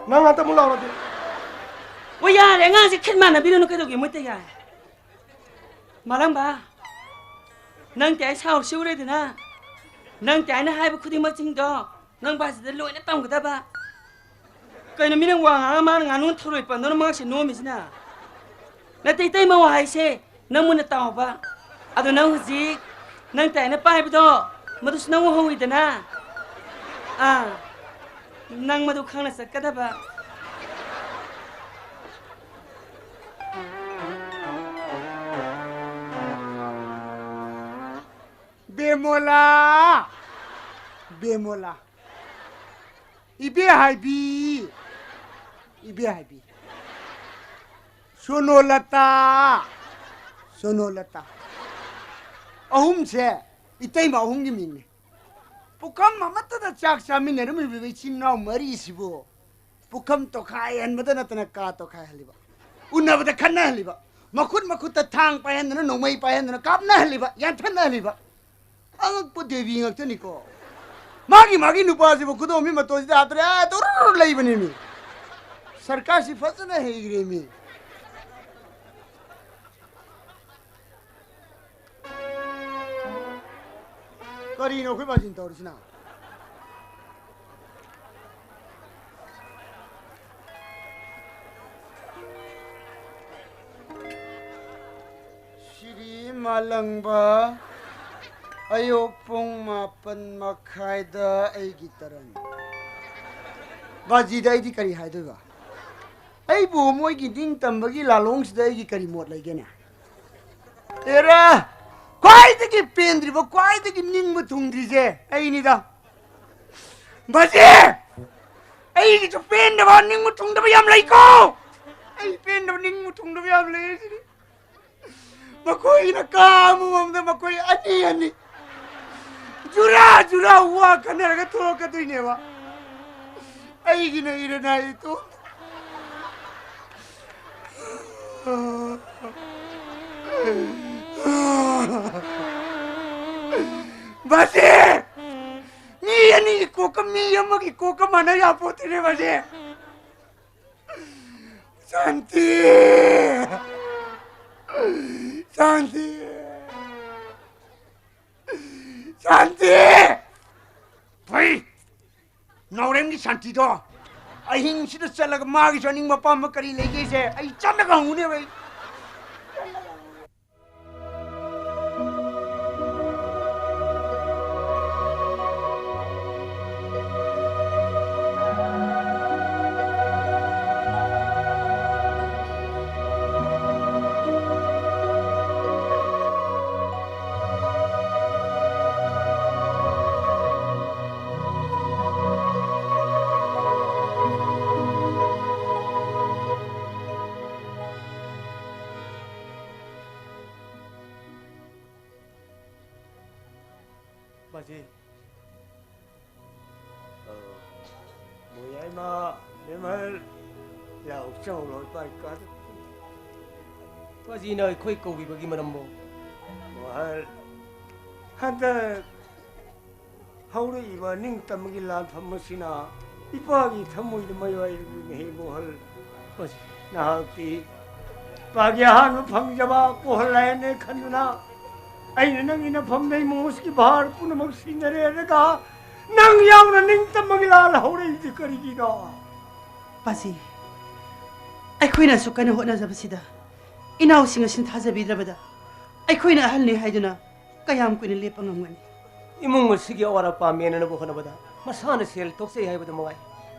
ꯅꯪ ꯍꯟꯇ ꯑꯃꯨꯛ ꯂꯥꯎꯔꯗꯤ꯫ ꯑꯣ, ꯌꯥꯔꯦ, ꯑꯉꯥꯡꯁꯦ ꯈꯤꯠ ꯃꯥꯟꯅꯕꯤꯔꯨꯅꯨ, ꯀꯩꯗꯧꯒꯦ ꯃꯣꯏ ꯇꯌꯥꯏ? ꯃꯥꯂꯪꯕ, ꯅꯪ ꯇꯌꯥꯏ ꯁꯥꯎꯔꯤꯁꯤ ꯎꯔꯦꯗꯅ? ꯅꯪ ꯇꯌꯥꯏꯅ ꯍꯥꯏꯕ ꯈꯨꯗꯤꯡꯃꯛꯁꯤꯡꯗꯣ ꯅꯪ ꯕꯥꯖꯤꯗ ꯂꯣꯏꯅ ꯇꯝꯒꯗꯕ꯫ ꯀꯩꯅꯣ ꯃꯤꯅ ꯋꯥ ꯉꯥꯡꯉ ꯃꯥꯅ ꯉꯥꯅꯨ ꯊꯔꯣꯏ ꯄꯟꯗꯧꯅ ꯃꯉꯛꯁꯦ ꯅꯣꯝꯃꯤꯁꯤꯅ? ꯅꯠꯇꯦ ꯏꯇꯩꯃ, ꯋꯥꯍꯩꯁꯦ ꯅꯪ ꯃꯨꯟꯅ ꯇꯥꯎꯕ꯫ ꯑꯗꯣ ꯅꯪ ꯍꯧꯖꯤꯛ ꯅꯪ ꯇꯌꯥꯏꯅ ꯄꯥꯏꯕꯗꯣ, ꯃꯗꯨꯁꯨ ꯅꯪ ꯎꯍꯧꯋꯤꯗꯅ? ꯑꯥ, ꯅꯪ ꯃꯗꯨ ꯈꯪꯅ ꯆꯠꯀꯗꯕ꯫ ꯕꯦꯃꯣꯂꯥ! ꯕꯦꯃꯣꯂꯥ! ꯏꯕꯦ ꯍꯥꯏꯕꯤ! ꯏꯕꯦ ꯍꯥꯏꯕꯤ! ꯁꯣꯅꯣꯂꯇꯥ! ꯁꯣꯅꯣꯂꯇꯥ꯫ ꯑꯍꯨꯝꯁꯦ ꯏꯇꯩꯃ ꯑꯍꯨꯝꯒꯤ ꯃꯤꯡꯅꯤ꯫ ꯄꯨꯈꯝ ꯑꯃꯠꯇꯗ ꯆꯥꯛ ꯆꯥꯃꯤꯟꯅꯔꯝꯃꯤꯕ ꯏꯆꯤꯟ ꯏꯅꯥꯎ ꯃꯔꯤꯁꯤꯕꯨ ꯄꯨꯈꯝ ꯇꯣꯈꯥꯏꯍꯟꯕꯗ ꯅꯠꯇꯅ ꯀꯥ ꯇꯣꯈꯥꯏꯍꯜꯂꯤꯕ, ꯎꯅꯕꯗ ꯈꯠꯅꯍꯜꯂꯤꯕ, ꯃꯈꯨꯠ ꯃꯈꯨꯠꯇ ꯊꯥꯡ ꯄꯥꯏꯍꯟꯗꯅ, ꯅꯣꯡꯃꯩ ꯄꯥꯏꯍꯟꯗꯅ ꯀꯥꯞꯅꯍꯜꯂꯤꯕ, ꯌꯥꯟꯊꯠꯅꯍꯜꯂꯤꯕ꯫ ꯑꯉꯛꯄ ꯗꯦꯕꯤ ꯉꯥꯛꯇꯅꯤꯀꯣ꯫ ꯃꯥꯒꯤ, ꯃꯥꯒꯤ ꯅꯨꯄꯥꯁꯤꯕꯨ ꯈꯨꯗꯣꯝꯕꯤ ꯃꯇꯣꯟꯁꯤꯗ ꯍꯥꯞꯇ꯭ꯔꯦ, ꯑꯥ, ꯗꯨꯔꯨꯔꯨ ꯂꯩꯕꯅꯦꯃꯤ꯫ ꯁꯔꯀꯥꯔꯁꯤ ꯐꯖꯅ ꯍꯩꯈ꯭ꯔꯦꯃꯤ꯫ ꯀꯔꯤꯅꯣ ꯑꯩꯈꯣꯏ ꯕꯥꯖꯤꯅ ꯇꯧꯔꯤꯁꯤꯅ? ꯁꯤꯔꯤ ꯃꯥꯂꯪꯕ, ꯑꯌꯨꯛ ꯄꯨꯡ ꯃꯥꯄꯟ ꯃꯈꯥꯏꯗ ꯑꯩꯒꯤ ꯇꯔꯟ꯫ ꯕꯥꯖꯤꯗ ꯑꯩꯗꯤ ꯀꯔꯤ ꯍꯥꯏꯗꯣꯏꯕ? ꯑꯩꯕꯨ ꯃꯣꯏꯒꯤ ꯅꯤꯡꯇꯝꯕꯒꯤ ꯂꯥꯂꯣꯡꯁꯤꯗ ꯑꯩꯒꯤ ꯀꯔꯤ ꯃꯣꯠ ꯂꯩꯒꯦꯅꯦ? ꯑꯦꯔꯥ! ꯈ꯭ꯋꯥꯏꯗꯒꯤ ꯄꯦꯟꯗ꯭ꯔꯤꯕ, ꯈ꯭ꯋꯥꯏꯗꯒꯤ ꯅꯤꯡꯕ ꯊꯨꯡꯗ꯭ꯔꯤꯁꯦ ꯑꯩꯅꯤꯗ꯫ ꯕꯥꯖꯤ! ꯑꯩꯒꯤꯁꯨ ꯄꯦꯟꯗꯕ, ꯅꯤꯡꯕ ꯊꯨꯡꯗꯕ ꯌꯥꯝ ꯂꯩꯀꯣ! ꯑꯩ ꯄꯦꯟꯗꯕ, ꯅꯤꯡꯕ ꯊꯨꯡꯗꯕ ꯌꯥꯝ ꯂꯩ ꯁꯤꯗꯤ꯫ ꯃꯈꯣꯏꯅ ꯀꯥ ꯑꯃꯃꯝꯗ ꯃꯈꯣꯏ ꯑꯅꯤ ꯑꯅꯤ, ꯖꯨꯔꯥ ꯖꯨꯔꯥ ꯋꯥ ꯈꯟꯅꯔꯒ ꯊꯣꯛꯂꯛꯀꯗꯣꯏꯅꯦꯕ꯫ ꯑꯩꯒꯤꯅ ꯏꯔꯅꯥꯏ ꯏꯇꯣꯝ꯫ ꯕꯥꯖꯤ! ꯃꯤ ꯑꯅꯤꯒꯤ ꯀꯣꯛꯀ ꯃꯤ ꯑꯃꯒꯤ ꯀꯣꯛꯀ ꯃꯥꯟꯅ ꯌꯥꯄꯣꯠꯇꯦꯅꯦ, ꯕꯥꯖꯤ꯫ ꯁꯥꯟꯇꯤ! ꯁꯥꯟꯇꯤ! ꯁꯥꯟꯇꯤ! ꯐꯩ! ꯅꯥꯎꯔꯦꯝꯒꯤ ꯁꯥꯟꯇꯤꯗꯣ ꯑꯍꯤꯡꯁꯤꯗ ꯆꯠꯂꯒ ꯃꯥꯒꯤꯁꯨ ꯑꯅꯤꯡꯕ ꯑꯄꯥꯝꯕ ꯀꯔꯤ ꯂꯩꯒꯦꯁꯦ ꯑꯩ ꯆꯠꯂꯒ ꯍꯪꯉꯨꯅꯦꯕ ꯑꯩ꯫ ꯄꯥꯖꯤ꯫ ꯑꯧ꯫ ꯃꯣꯏ ꯌꯥꯏꯃ, ꯕꯦꯝꯍꯜ, ꯂꯥꯎ ꯆꯪꯂꯣ ꯏꯄꯥ ꯏꯀꯥꯗ꯫ ꯄꯥꯖꯤꯅ ꯑꯩꯈꯣꯏ ꯀꯧꯕꯤꯕꯒꯤ ꯃꯔꯝꯕꯨ? ꯃꯣꯍꯜ, ꯍꯟꯗꯛ ꯍꯧꯔꯛꯏꯕ ꯅꯤꯡꯇꯝꯕꯒꯤ ꯂꯥꯟꯐꯝ ꯑꯁꯤꯅ ꯏꯄꯥꯒꯤ ꯊꯃꯣꯏꯗ ꯃꯌꯥꯏ ꯂꯨꯏꯅꯦꯍꯦ ꯃꯣꯍꯜ꯫ ꯄꯥꯖꯤ꯫ ꯅꯍꯥꯛꯇꯤ ꯏꯄꯥꯒꯤ ꯑꯍꯥꯟꯕ ꯐꯪꯖꯕ ꯀꯣꯍꯜ ꯂꯥꯏꯌꯦꯅꯦ ꯈꯟꯗꯨꯅ ꯑꯩꯅ ꯅꯪꯒꯤ ꯅꯐꯝꯗ ꯏꯃꯣꯁꯀꯤ ꯚꯥꯔ ꯄꯨꯝꯅꯃꯛ ꯁꯤꯟꯅꯔꯦꯔꯒ ꯅꯪ ꯌꯥꯎꯅ ꯅꯤꯡꯇꯝꯕꯒꯤ ꯂꯥꯜ ꯍꯧꯔꯛꯏꯁꯤ ꯀꯔꯤꯒꯤꯅꯣ? ꯄꯥꯖꯤ, ꯑꯩꯈꯣꯏꯅ ꯑꯁꯨꯛ ꯀꯟꯅ ꯍꯣꯠꯅꯖꯕꯁꯤꯗ ꯏꯅꯥꯎꯁꯤꯡ ꯑꯁꯤꯅ ꯊꯥꯖꯕꯤꯗ꯭ꯔꯕꯗ ꯑꯩꯈꯣꯏꯅ ꯑꯍꯜꯅꯤ ꯍꯥꯏꯗꯨꯅ ꯀꯌꯥꯝ ꯀꯨꯏꯅ ꯂꯦꯞꯄ ꯉꯝꯒꯅꯤ? ꯏꯃꯨꯡ ꯑꯁꯤꯒꯤ ꯑꯋꯥꯠ ꯑꯄꯥ ꯃꯦꯟꯅꯅꯕ ꯍꯣꯠꯅꯕꯗ ꯃꯁꯥꯅ ꯁꯦꯜ ꯊꯣꯛꯆꯩ ꯍꯥꯏꯕꯗ ꯃꯉꯥꯏ꯫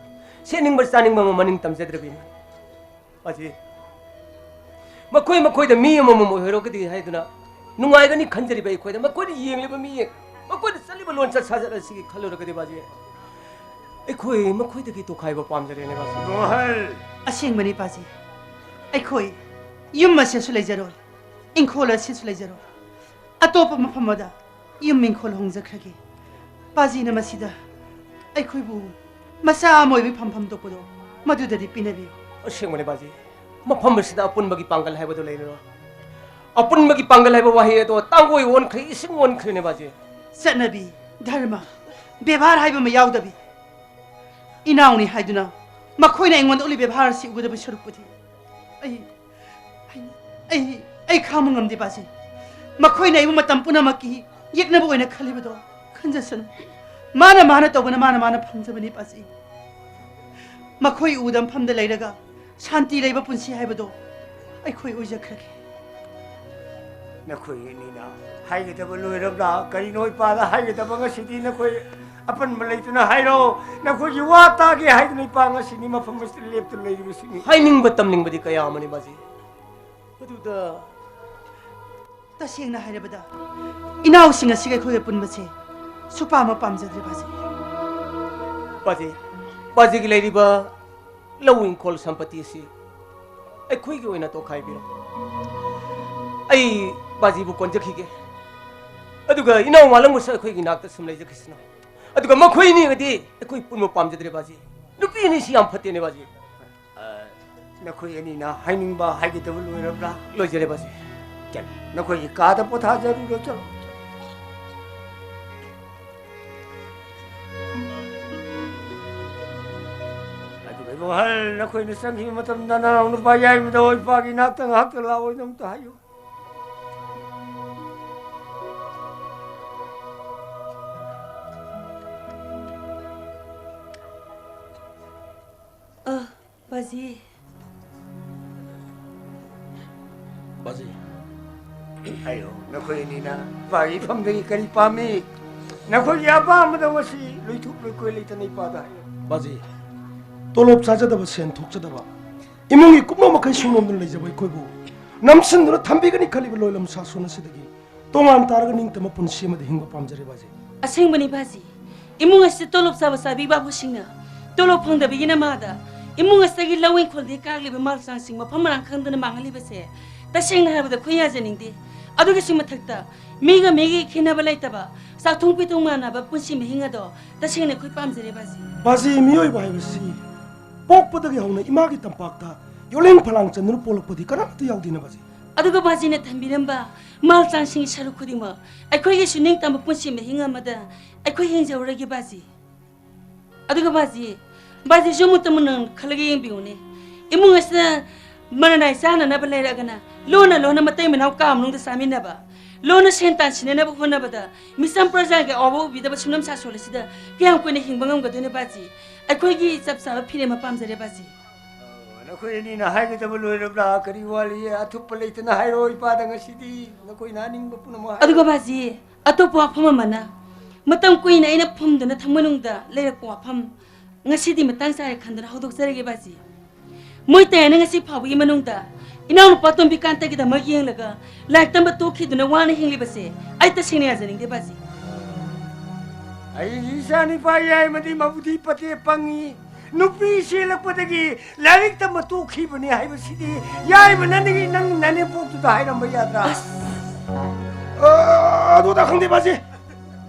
ꯁꯦꯠꯅꯤꯡꯕ ꯆꯥꯅꯤꯡꯕ ꯑꯃ ꯃꯅꯤꯡ ꯇꯝꯖꯗ꯭ꯔꯕ ꯏꯃꯨꯡ꯫ ꯄꯥꯖꯤ, ꯃꯈꯣꯏ ꯃꯈꯣꯏꯗ ꯃꯤ ꯑꯃꯃꯝ ꯑꯣꯏꯍꯧꯔꯒꯗꯤ ꯍꯥꯏꯗꯨꯅ ꯅꯨꯡꯉꯥꯏꯒꯅꯤ ꯈꯟꯖꯔꯤꯕ ꯑꯩꯈꯣꯏꯗ, ꯃꯈꯣꯏꯅ ꯌꯦꯡꯂꯤꯕ ꯃꯤꯠꯌꯦꯡ, ꯃꯈꯣꯏꯅ ꯆꯠꯂꯤꯕ ꯂꯣꯟꯆꯠ ꯁꯥꯖꯠ ꯑꯁꯤꯒꯤ ꯈꯜꯂꯨꯔꯒꯗꯤ ꯄꯥꯖꯤ, ꯑꯩꯈꯣꯏ ꯃꯈꯣꯏꯗꯒꯤ ꯇꯣꯈꯥꯏꯕ ꯄꯥꯝꯖꯔꯦꯅꯦ ꯄꯥꯖꯤ꯫ ꯃꯣꯍꯜ! ꯑꯁꯦꯡꯕꯅꯤ ꯄꯥꯖꯤ, ꯑꯩꯈꯣꯏ ꯌꯨꯝ ꯑꯁꯤꯁꯨ ꯂꯩꯖꯔꯣꯏ, ꯏꯪꯈꯣꯜ ꯑꯁꯤꯁꯨ ꯂꯩꯖꯔꯣꯏ, ꯑꯇꯣꯞꯄ ꯃꯐꯝ ꯑꯃꯗ ꯌꯨꯝ ꯏꯪꯈꯣꯜ ꯍꯣꯡꯖꯈ꯭ꯔꯒꯦ꯫ ꯄꯥꯖꯤꯅ ꯃꯁꯤꯗ ꯑꯩꯈꯣꯏꯕꯨ ꯃꯆꯥ ꯑꯃ ꯑꯣꯏꯕꯒꯤ ꯐꯝꯐꯝ ꯊꯣꯛꯄꯗꯣ ꯃꯗꯨꯗꯗꯤ ꯄꯤꯅꯕꯤꯌꯨ꯫ ꯑꯁꯦꯡꯕꯅꯦ ꯄꯥꯖꯤ, ꯃꯐꯝ ꯑꯁꯤꯗ ꯑꯄꯨꯟꯕꯒꯤ ꯄꯥꯡꯒꯜ ꯍꯥꯏꯕꯗꯨ ꯂꯩꯔꯔꯣꯏ꯫ ꯑꯄꯨꯟꯕꯒꯤ ꯄꯥꯡꯒꯜ ꯍꯥꯏꯕ ꯋꯥꯍꯩ ꯑꯗꯣ ꯇꯥꯡꯒꯣꯏ ꯑꯣꯟꯈ꯭ꯔꯦ, ꯏꯁꯤꯡ ꯑꯣꯟꯈ꯭ꯔꯦꯅꯦ ꯄꯥꯖꯤ꯫ ꯆꯠꯅꯕꯤ, ꯙꯔꯃ, ꯕꯦꯕꯥꯔ ꯍꯥꯏꯕ ꯑꯃ ꯌꯥꯎꯗꯕꯤ, ꯏꯅꯥꯎꯅꯤ ꯍꯥꯏꯗꯨꯅ ꯃꯈꯣꯏꯅ ꯑꯩꯉꯣꯟꯗ ꯎꯠꯂꯤ ꯕꯦꯕꯥꯔ ꯑꯁꯤ ꯎꯒꯗꯕ ꯁꯔꯨꯛꯄꯨꯗꯤ ꯑꯩ, ꯑꯩ, ꯑꯩ, ꯑꯩ ꯈꯥꯡꯕ ꯉꯝꯗꯦ ꯄꯥꯖꯤ꯫ ꯃꯈꯣꯏꯅ ꯑꯩꯕꯨ ꯃꯇꯝ ꯄꯨꯝꯅꯃꯛꯀꯤ ꯌꯦꯛꯅꯕ ꯑꯣꯏꯅ ꯈꯜꯂꯤꯕꯗꯣ ꯈꯟꯖꯁꯅꯨ꯫ ꯃꯥꯅ ꯃꯥꯅ ꯇꯧꯕꯅ ꯃꯥꯅ ꯃꯥꯅ ꯐꯪꯖꯕꯅꯤ ꯄꯥꯖꯤ꯫ ꯃꯈꯣꯏ ꯎꯗ ꯃꯐꯝꯗ ꯂꯩꯔꯒ ꯁꯥꯟꯇꯤ ꯂꯩꯕ ꯄꯨꯟꯁꯤ ꯍꯥꯏꯕꯗꯣ ꯑꯩꯈꯣꯏ ꯑꯣꯏꯖꯈ꯭ꯔꯒꯦ꯫ ꯅꯈꯣꯏ ꯑꯅꯤꯅ ꯍꯥꯏꯒꯗꯕ ꯂꯣꯏꯔꯕ꯭ꯔꯥ? ꯀꯔꯤꯅꯣ ꯏꯄꯥꯗ ꯍꯥꯏꯒꯗꯕ ꯉꯁꯤꯗꯤ? ꯅꯈꯣꯏ ꯑꯄꯟꯕ ꯂꯩꯇꯅ ꯍꯥꯏꯔꯣ꯫ ꯅꯈꯣꯏꯒꯤ ꯋꯥ ꯇꯥꯒꯦ ꯍꯥꯏꯗꯨꯅ ꯏꯄꯥ ꯉꯁꯤꯅꯤ ꯃꯐꯝ ꯑꯁꯤꯗ ꯂꯦꯞꯇꯨꯅ ꯂꯩꯔꯤꯕꯁꯤꯅꯤ꯫ ꯍꯥꯏꯅꯤꯡꯕ ꯇꯝꯅꯤꯡꯕꯗꯤ ꯀꯌꯥ ꯑꯃꯅꯤ ꯄꯥꯖꯤ꯫ ꯃꯗꯨꯗ ꯇꯁꯦꯡꯅ ꯍꯥꯏꯔꯕꯗ ꯏꯅꯥꯎꯁꯤꯡ ꯑꯁꯤꯒ ꯑꯩꯈꯣꯏꯒ ꯄꯨꯟꯕꯁꯦ ꯁꯨꯄꯥ ꯑꯃ ꯄꯥꯝꯖꯗ꯭ꯔꯦ ꯄꯥꯖꯤ꯫ ꯄꯥꯖꯤ, ꯄꯥꯖꯤꯒꯤ ꯂꯩꯔꯤꯕ ꯂꯧ ꯏꯪꯈꯣꯜ ꯁꯝꯄꯇꯤ ꯑꯁꯤ ꯑꯩꯈꯣꯏꯒꯤ ꯑꯣꯏꯅ ꯇꯣꯈꯥꯏꯕꯤꯔꯣ꯫ ꯑꯩ ꯄꯥꯖꯤꯕꯨ ꯀꯣꯟꯖꯈꯤꯒꯦ꯫ ꯑꯗꯨꯒ ꯏꯅꯥꯎ ꯃꯥꯂꯪꯕꯁꯨ ꯑꯩꯈꯣꯏꯒꯤ ꯅꯥꯛꯇ ꯁꯨꯝ ꯂꯩꯖꯈꯤꯁꯅꯨ꯫ ꯑꯗꯨꯒ ꯃꯈꯣꯏ ꯑꯅꯤꯒꯗꯤ ꯑꯩꯈꯣꯏ ꯄꯨꯟꯕ ꯄꯥꯝꯖꯗ꯭ꯔꯦ ꯕꯥꯖꯤ꯫ ꯅꯨꯄꯤ ꯑꯅꯤꯁꯤ ꯌꯥꯝ ꯐꯠꯇꯦꯅꯦ ꯕꯥꯖꯤ꯫ ꯑ, ꯅꯈꯣꯏ ꯑꯅꯤꯅ ꯍꯥꯏꯅꯤꯡꯕ ꯍꯥꯏꯒꯗꯕ ꯂꯣꯏꯔꯕ꯭ꯔꯥ? ꯂꯣꯏꯖꯔꯦ ꯕꯥꯖꯤ꯫ ꯆꯠꯂꯣ, ꯅꯈꯣꯏꯒꯤ ꯀꯥꯗ ꯄꯣꯊꯥꯖꯔꯨꯔꯣ, ꯆꯠꯂꯣ꯫ ꯑꯗꯨꯒ ꯏꯕꯨꯡꯍꯜ, ꯅꯈꯣꯏꯅ ꯆꯪꯈꯤꯕ ꯃꯇꯝꯗ ꯅꯅꯥꯎ ꯅꯨꯄꯥ ꯌꯥꯏꯃꯗ ꯏꯄꯥꯒꯤ ꯅꯥꯛꯇ ꯉꯥꯏꯍꯥꯛꯇ ꯂꯥꯛꯑꯣꯅ ꯑꯝꯇ ꯍꯥꯏꯌꯨ꯫ ꯑ, ꯕꯥꯖꯤ꯫ ꯕꯥꯖꯤ꯫ ꯍꯥꯏꯌꯣ, ꯅꯈꯣꯏ ꯑꯅꯤꯅ ꯏꯄꯥꯒꯤ ꯏꯐꯝꯗꯒꯤ ꯀꯔꯤ ꯄꯥꯝꯃꯤ? ꯅꯈꯣꯏꯒꯤ ꯑꯄꯥꯝꯕꯗꯣ ꯉꯁꯤ ꯂꯣꯏꯊꯣꯛ ꯂꯣꯏꯀꯣꯏ ꯂꯩꯇꯅ ꯏꯄꯥꯗ ꯍꯥꯏꯌꯣ꯫ ꯕꯥꯖꯤ, ꯇꯣꯂꯣꯞ ꯆꯥꯖꯗꯕ, ꯁꯦꯟ ꯊꯣꯛꯆꯗꯕ, ꯏꯃꯨꯡꯒꯤ ꯀꯨꯞꯅꯣ ꯃꯈꯩ ꯁꯨꯡꯂꯣꯝꯗꯨꯅ ꯂꯩꯖꯕ ꯑꯩꯈꯣꯏꯕꯨ ꯅꯝꯁꯤꯟꯗꯨꯅ ꯊꯝꯕꯤꯒꯅꯤ ꯈꯜꯂꯤꯕ ꯂꯣꯏꯂꯝ ꯁꯥꯁꯣꯟ ꯑꯁꯤꯗꯒꯤ ꯇꯣꯉꯥꯟ ꯇꯥꯔꯒ ꯅꯤꯡꯇꯝꯕ ꯄꯨꯟꯁꯤ ꯑꯃꯗ ꯍꯤꯡꯕ ꯄꯥꯝꯖꯔꯦ ꯕꯥꯖꯤ꯫ ꯑꯁꯦꯡꯕꯅꯤ ꯕꯥꯖꯤ, ꯏꯃꯨꯡ ꯑꯁꯤꯗ ꯇꯣꯂꯣꯞ ꯆꯥꯕ ꯆꯥꯕꯤ ꯕꯥꯕꯨꯁꯤꯡꯅ ꯇꯣꯂꯣꯞ ꯐꯪꯗꯕꯒꯤ ꯅꯃꯥꯗ ꯏꯃꯨꯡ ꯑꯁꯤꯗꯒꯤ ꯂꯧ ꯏꯪꯈꯣꯜꯗꯒꯤ ꯀꯥꯔꯛꯂꯤꯕ ꯃꯥꯜ ꯆꯥꯡꯁꯤꯡ ꯃꯐꯝ ꯃꯔꯥꯡ ꯈꯪꯗꯅ ꯃꯥꯡꯍꯜꯂꯤꯕꯁꯦ ꯇꯁꯦꯡꯅ ꯍꯥꯏꯔꯕꯗ ꯑꯩꯈꯣꯏ ꯌꯥꯖꯅꯤꯡꯗꯦ꯫ ꯑꯗꯨꯒꯤꯁꯨ ꯃꯊꯛꯇ ꯃꯤꯒ ꯃꯤꯒꯤ ꯈꯦꯠꯅꯕ ꯂꯩꯇꯕ, ꯆꯥꯛꯊꯣꯡ ꯄꯤꯊꯣꯡ ꯃꯥꯟꯅꯕ ꯄꯨꯟꯁꯤ ꯃꯍꯤꯡ ꯑꯗꯣ ꯇꯁꯦꯡꯅ ꯑꯩꯈꯣꯏ ꯄꯥꯝꯖꯔꯦ ꯕꯥꯖꯤ꯫ ꯕꯥꯖꯤ, ꯃꯤꯑꯣꯏꯕ ꯍꯥꯏꯕꯁꯤ ꯄꯣꯛꯄꯗꯒꯤ ꯍꯧꯅ ꯏꯃꯥꯒꯤ ꯇꯝꯄꯥꯛꯇ ꯌꯣꯜꯂꯦꯡ ꯐꯂꯥꯡ ꯆꯟꯗꯨꯅ ꯄꯣꯛꯂꯛꯄꯗꯤ ꯀꯅꯥꯃꯠꯇ ꯌꯥꯎꯗꯦꯅ ꯕꯥꯖꯤ꯫ ꯑꯗꯨꯒ ꯕꯥꯖꯤꯅ ꯊꯝꯕꯤꯔꯝꯕ ꯃꯥꯜ ꯆꯥꯡꯁꯤꯡꯒꯤ ꯁꯔꯨꯛ ꯈꯨꯗꯤꯡꯃꯛ ꯑꯩꯈꯣꯏꯒꯤꯁꯨ ꯅꯤꯡꯇꯝꯕ ꯄꯨꯟꯁꯤ ꯃꯍꯤꯡ ꯑꯃꯗ ꯑꯩꯈꯣꯏ ꯍꯤꯡꯖꯍꯧꯔꯒꯦ ꯕꯥꯖꯤ꯫ ꯑꯗꯨꯒ ꯕꯥꯖꯤ, ꯕꯥꯖꯤꯁꯨ ꯑꯃꯨꯛꯇ ꯃꯨꯟꯅ ꯈꯜꯂꯒ ꯌꯦꯡꯕꯤꯌꯨꯅꯦ꯫ ꯏꯃꯨꯡ ꯑꯁꯤꯗ ꯃꯔꯅꯥꯏ ꯆꯥꯅꯅꯕ ꯂꯩꯔꯛꯑꯒꯅ ꯂꯣꯟꯅ ꯂꯣꯟꯅ ꯃꯇꯩ ꯃꯅꯥꯎ ꯀꯥ ꯃꯅꯨꯡꯗ ꯆꯥꯃꯤꯟꯅꯕ, ꯂꯣꯟꯅ ꯁꯦꯟ ꯇꯥꯟ ꯁꯤꯟꯅꯅꯕ ꯍꯣꯠꯅꯕꯗ ꯃꯤꯆꯝ ꯄ꯭ꯔꯖꯥꯒꯤ ꯑꯋꯥꯕ ꯎꯕꯤꯗꯕ ꯁꯨꯡꯂꯝ ꯁꯥꯁꯣꯜ ꯑꯁꯤꯗ ꯀꯌꯥꯝ ꯀꯨꯏꯅ ꯍꯤꯡꯕ ꯉꯝꯒꯗꯣꯏꯅꯣ ꯕꯥꯖꯤ? ꯑꯩꯈꯣꯏꯒꯤ ꯆꯞ ꯆꯥꯕ ꯐꯤꯔꯦꯝ ꯑꯃ ꯄꯥꯝꯖꯔꯦ ꯕꯥꯖꯤ꯫ ꯑꯣ, ꯅꯈꯣꯏ ꯑꯅꯤꯅ ꯍꯥꯏꯒꯗꯕ ꯂꯣꯏꯔꯕ꯭ꯔꯥ? ꯀꯔꯤ ꯋꯥꯠꯂꯤ? ꯑꯊꯨꯞꯄ ꯂꯩꯇꯅ ꯍꯥꯏꯔꯣ ꯏꯄꯥꯗ ꯉꯁꯤꯗꯤ꯫ ꯅꯈꯣꯏꯅ ꯑꯅꯤꯡꯕ ꯄꯨꯝꯅꯃꯛ ꯍꯥꯏꯔꯣ꯫ ꯑꯗꯨꯒ ꯕꯥꯖꯤ, ꯑꯇꯣꯞꯄ ꯋꯥꯐꯝ ꯑꯃꯅ, ꯃꯇꯝ ꯀꯨꯏꯅ ꯑꯩꯅ ꯐꯨꯝꯗꯨꯅ ꯊꯝ ꯃꯅꯨꯡꯗ ꯂꯩꯔꯛꯄ ꯋꯥꯐꯝ ꯉꯁꯤꯗꯤ ꯃꯇꯥꯡ ꯆꯥꯔꯦ ꯈꯟꯗꯨꯅ ꯍꯧꯗꯣꯛꯆꯔꯒꯦ ꯕꯥꯖꯤ꯫ ꯃꯣꯏ ꯇꯌꯥꯅ ꯉꯁꯤ ꯐꯥꯎꯕꯒꯤ ꯃꯅꯨꯡꯗ ꯏꯅꯥꯎꯅꯨꯄꯥ ꯇꯣꯝꯕꯤꯀꯥꯟꯇꯒꯤꯗꯃꯛ ꯌꯦꯡꯂꯒ ꯂꯥꯏꯔꯤꯛ ꯇꯝꯕ ꯇꯣꯛꯈꯤꯗꯨꯅ ꯋꯥꯅ ꯍꯤꯡꯂꯤꯕꯁꯦ ꯑꯩ ꯇꯁꯦꯡꯅ ꯌꯥꯖꯅꯤꯡꯗꯦ ꯕꯥꯖꯤ꯫ ꯑꯩꯒꯤ ꯏꯆꯥꯅꯤꯄꯥ ꯌꯥꯏꯃꯗꯤ ꯃꯕꯨꯗꯤ ꯐꯠꯇꯦ, ꯄꯪꯉꯤ꯫ ꯅꯨꯄꯤ ꯆꯦꯜꯂꯛꯄꯗꯒꯤ ꯂꯥꯏꯔꯤꯛ ꯇꯝꯕ ꯇꯣꯛꯈꯤꯕꯅꯤ ꯍꯥꯏꯕꯁꯤꯗꯤ ꯌꯥꯏꯃ ꯅꯪꯒꯤ, ꯅꯪ ꯅꯅꯦꯝꯄꯣꯛꯇꯨꯗ ꯍꯥꯏꯔꯝꯕ ꯌꯥꯗ꯭ꯔꯥ? ꯑꯁ! ꯑ, ꯑꯗꯨꯗ ꯈꯪꯗꯦ ꯕꯥꯖꯤ꯫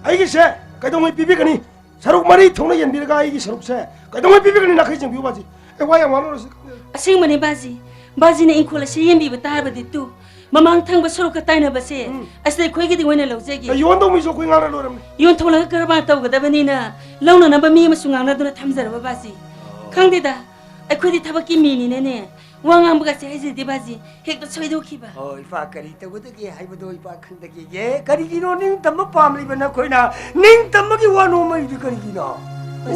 ꯑꯩꯒꯤꯁꯦ ꯀꯩꯗꯧꯉꯩ ꯄꯤꯕꯤꯒꯅꯤ? ꯁꯔꯨꯛ ꯃꯔꯤ ꯊꯣꯛꯅ ꯌꯦꯟꯕꯤꯔꯒ ꯑꯩꯒꯤ ꯁꯔꯨꯛꯁꯦ ꯀꯩꯗꯧꯉꯩ ꯄꯤꯕꯤꯒꯅꯤ? ꯅꯥꯈꯩ ꯆꯦꯡꯕꯤꯌꯨ ꯕꯥꯖꯤ꯫ ꯑꯦ, ꯋꯥ ꯌꯥꯝ ꯉꯥꯡꯂꯔꯣꯏꯁꯤ꯫ ꯑꯁꯦꯡꯕꯅꯤ ꯕꯥꯖꯤ꯫ ꯕꯥꯖꯤꯅ ꯏꯪꯈꯣꯜ ꯑꯁꯤ ꯌꯦꯟꯕꯤꯕ ꯇꯥꯔꯕꯗꯤ ꯇꯨ, ꯃꯃꯥꯡ ꯊꯪꯕ ꯁꯔꯨꯛꯀ ꯇꯥꯏꯅꯕꯁꯦ ꯎꯝ꯫ ꯑꯁꯤꯗ ꯑꯩꯈꯣꯏꯒꯤꯗꯤ ꯑꯣꯏꯅ ꯂꯧꯖꯒꯦ꯫ ꯑꯦ, ꯌꯣꯟꯗꯧ ꯃꯤꯁꯨ ꯑꯩꯈꯣꯏ ꯉꯥꯡꯅ ꯂꯣꯏꯔꯝꯅꯤ꯫ ꯌꯣꯟꯊꯣꯛꯂꯒ ꯀꯔꯕꯥꯔ ꯇꯧꯒꯗꯕꯅꯤꯅ ꯂꯧꯅꯅꯕ ꯃꯤ ꯑꯃꯁꯨ ꯉꯥꯡꯅꯗꯨꯅ ꯊꯝꯖꯔꯕ ꯕꯥꯖꯤ꯫ ꯈꯪꯗꯦꯗ, ꯑꯩꯈꯣꯏꯗꯤ ꯊꯕꯛꯀꯤ ꯃꯤꯅꯤꯅꯅꯦ, ꯋꯥ ꯉꯥꯡꯕꯒꯁꯦ ꯍꯩꯖꯗꯦ ꯕꯥꯖꯤ, ꯍꯦꯛꯇ ꯁꯣꯏꯗꯣꯛꯈꯤꯕ꯫ ꯑꯣ, ꯏꯄꯥ ꯀꯔꯤ ꯇꯧꯒꯗꯒꯦ ꯍꯥꯏꯕꯗꯣ ꯏꯄꯥ ꯈꯟꯗꯒꯦ꯫ ꯀꯔꯤꯒꯤꯅꯣ ꯅꯤꯡꯇꯝꯕ ꯄꯥꯝꯂꯤꯕ ꯅꯈꯣꯏꯅ ꯅꯤꯡꯇꯝꯕꯒꯤ ꯋꯥ ꯅꯣꯝꯃꯛꯏꯗꯨ ꯀꯔꯤꯒꯤꯅꯣ?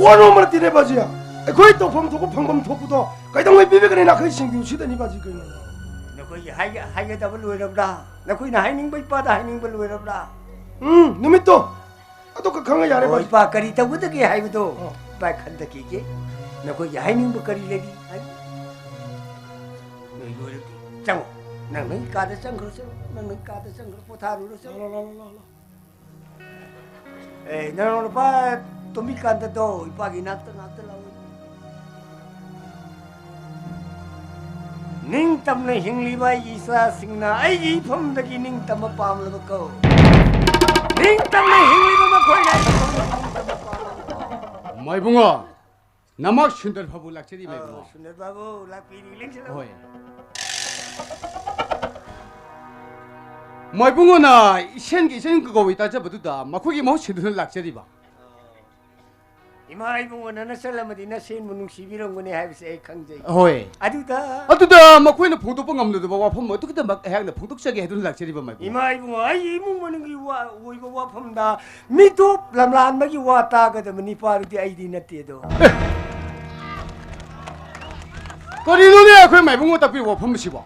ꯋꯥ ꯅꯣꯝꯕ ꯅꯠꯇꯦꯅꯦ ꯕꯥꯖꯤ, ꯑꯩꯈꯣꯏ ꯇꯧꯐꯝ ꯊꯣꯛꯄ ꯐꯪꯐꯝ ꯊꯣꯛꯄꯗꯣ ꯀꯩꯗꯧꯉꯩ ꯄꯤꯕꯤꯒꯅꯤ? ꯅꯥꯈꯩ ꯁꯤꯡꯕꯤꯌꯨ ꯁꯤꯗꯅꯤ ꯕꯥꯖꯤ ꯀꯩꯅꯣ꯫ ꯅꯈꯣꯏꯒꯤ ꯍꯥꯏꯒ-, ꯍꯥꯏꯒꯗꯕ ꯂꯣꯏꯔꯕ꯭ꯔꯥ? ꯅꯈꯣꯏꯅ ꯍꯥꯏꯅꯤꯡꯕ ꯏꯄꯥꯗ ꯍꯥꯏꯅꯤꯡꯕ ꯂꯣꯏꯔꯕ꯭ꯔꯥ? ꯎꯝ, ꯅꯨꯃꯤꯠꯇꯣ ꯑꯗꯨ ꯈꯛ ꯈꯪꯉ ꯌꯥꯔꯦ ꯑꯣ, ꯕꯥꯖꯤ꯫ ꯏꯄꯥ ꯀꯔꯤ ꯇꯧꯒꯗꯒꯦ ꯍꯥꯏꯕꯗꯣ ꯑꯣ꯫ ꯏꯄꯥ ꯈꯟꯊꯈꯤꯒꯦ꯫ ꯅꯈꯣꯏꯒꯤ ꯍꯥꯏꯅꯤꯡꯕ ꯀꯔꯤ ꯂꯩꯔꯤ? ꯍꯥꯏꯌꯨ꯫ ꯅꯣꯏ ꯂꯣꯏꯔꯗꯤ ꯆꯪꯉꯣ꯫ ꯅꯪ ꯅꯪ ꯀꯥꯗ ꯆꯪꯈ꯭ꯔꯣ, ꯆꯪꯉꯣ꯫ ꯅꯪ ꯅꯪ ꯀꯥꯗ ꯆꯪꯈ꯭ꯔꯣ, ꯄꯣꯊꯥꯔꯨꯔꯣ, ꯆꯪꯉꯣ꯫ ꯂꯥꯎ, ꯂꯥꯎ, ꯂꯥꯎ, ꯂꯥꯎ, ꯂꯥꯎ꯫ ꯑꯦ, ꯅꯅꯥꯎ ꯅꯨꯄꯥ ꯇꯣꯝꯕꯤꯀꯥꯟꯇꯗꯣ, ꯏꯄꯥꯒꯤ ꯏꯅꯥꯛꯇ ꯉꯥꯛꯇ ꯂꯥꯛꯑꯣ꯫ ꯅꯤꯡꯇꯝꯅ ꯍꯤꯡꯂꯤꯕ ꯑꯩꯒꯤ ꯏꯆꯥꯁꯤꯡꯅ ꯑꯩꯒꯤ ꯏꯐꯝꯗꯒꯤ ꯅꯤꯡꯇꯝꯕ ꯄꯥꯝꯂꯕ ꯀꯧ꯫ ꯅꯤꯡꯇꯝꯅ ꯍꯤꯡꯂꯤꯕ ꯃꯈꯣꯏꯅ ꯑꯩꯒꯤ ꯏꯐꯝꯗꯒꯤ ꯅꯤꯡꯇꯝꯕ ꯄꯥꯝꯂꯕ ꯀꯧ꯫ ꯃꯥꯏꯕꯨꯡꯉꯣ, ꯅꯃꯛ ꯁꯨꯟꯗꯔ ꯐꯕꯨ ꯂꯥꯛꯆꯔꯤ, ꯑ, ꯃꯥꯏꯕꯨꯡꯉꯣ꯫ ꯁꯨꯟꯗꯔ ꯕꯥꯕꯨ, ꯂꯥꯛꯄꯤꯔꯤ, ꯂꯦꯡꯁꯤꯜꯂꯛꯎ꯫ ꯍꯣꯏ꯫ ꯃꯥꯏꯕꯨꯡꯉꯣꯅ ꯏꯁꯦꯟꯒꯤ ꯏꯆꯟ ꯀꯧꯏ ꯇꯥꯖꯕꯗꯨꯗ ꯃꯈꯣꯏꯒꯤ ꯃꯍꯨꯠ ꯁꯤꯟꯗꯨꯅ ꯂꯥꯛꯆꯔꯤꯕ꯫ ꯏꯃꯥ ꯏꯕꯨꯡꯉꯣ, ꯅꯅ ꯆꯠꯂꯝꯃꯗꯤ ꯅꯁꯦꯟꯕꯨ ꯅꯨꯡꯁꯤꯕꯤꯔꯝꯒꯅꯤ ꯍꯥꯏꯕꯁꯦ ꯑꯩ ꯈꯪꯖꯩ꯫ ꯍꯣꯏ꯫ ꯑꯗꯨꯗ ꯑꯗꯨꯗ ꯃꯈꯣꯏꯅ ꯐꯣꯡꯗꯣꯛꯄ ꯉꯝꯂꯣꯏꯗꯕ ꯋꯥꯐꯝ ꯑꯗꯨꯒꯤꯗꯃꯛ ꯑꯩꯍꯥꯛꯅ ꯐꯣꯡꯗꯣꯛꯆꯒꯦ ꯍꯥꯏꯗꯨꯅ ꯂꯥꯛꯆꯔꯤꯕ, ꯃꯥꯏꯕꯨꯡꯉꯣ꯫ ꯏꯃꯥ ꯏꯕꯨꯡꯉꯣ, ꯑꯩꯒꯤ ꯏꯃꯨꯡ ꯃꯅꯨꯡꯒꯤ ꯋꯥ-, ꯑꯣꯏꯕ ꯋꯥꯐꯝꯗ ꯃꯤꯇꯣꯞ ꯂꯝꯂꯥꯟꯕꯒꯤ ꯋꯥ ꯇꯥꯒꯗꯕ ꯅꯤꯄꯥꯗꯨꯗꯤ ꯑꯩꯗꯤ ꯅꯠꯇꯦꯗꯣ꯫ ꯑꯦ! ꯀꯔꯤꯅꯣꯅꯦ ꯑꯩꯈꯣꯏ ꯃꯥꯏꯕꯨꯡꯉꯣ ꯇꯥꯛꯄꯤꯕ ꯋꯥꯐꯝ ꯑꯁꯤꯕꯣ?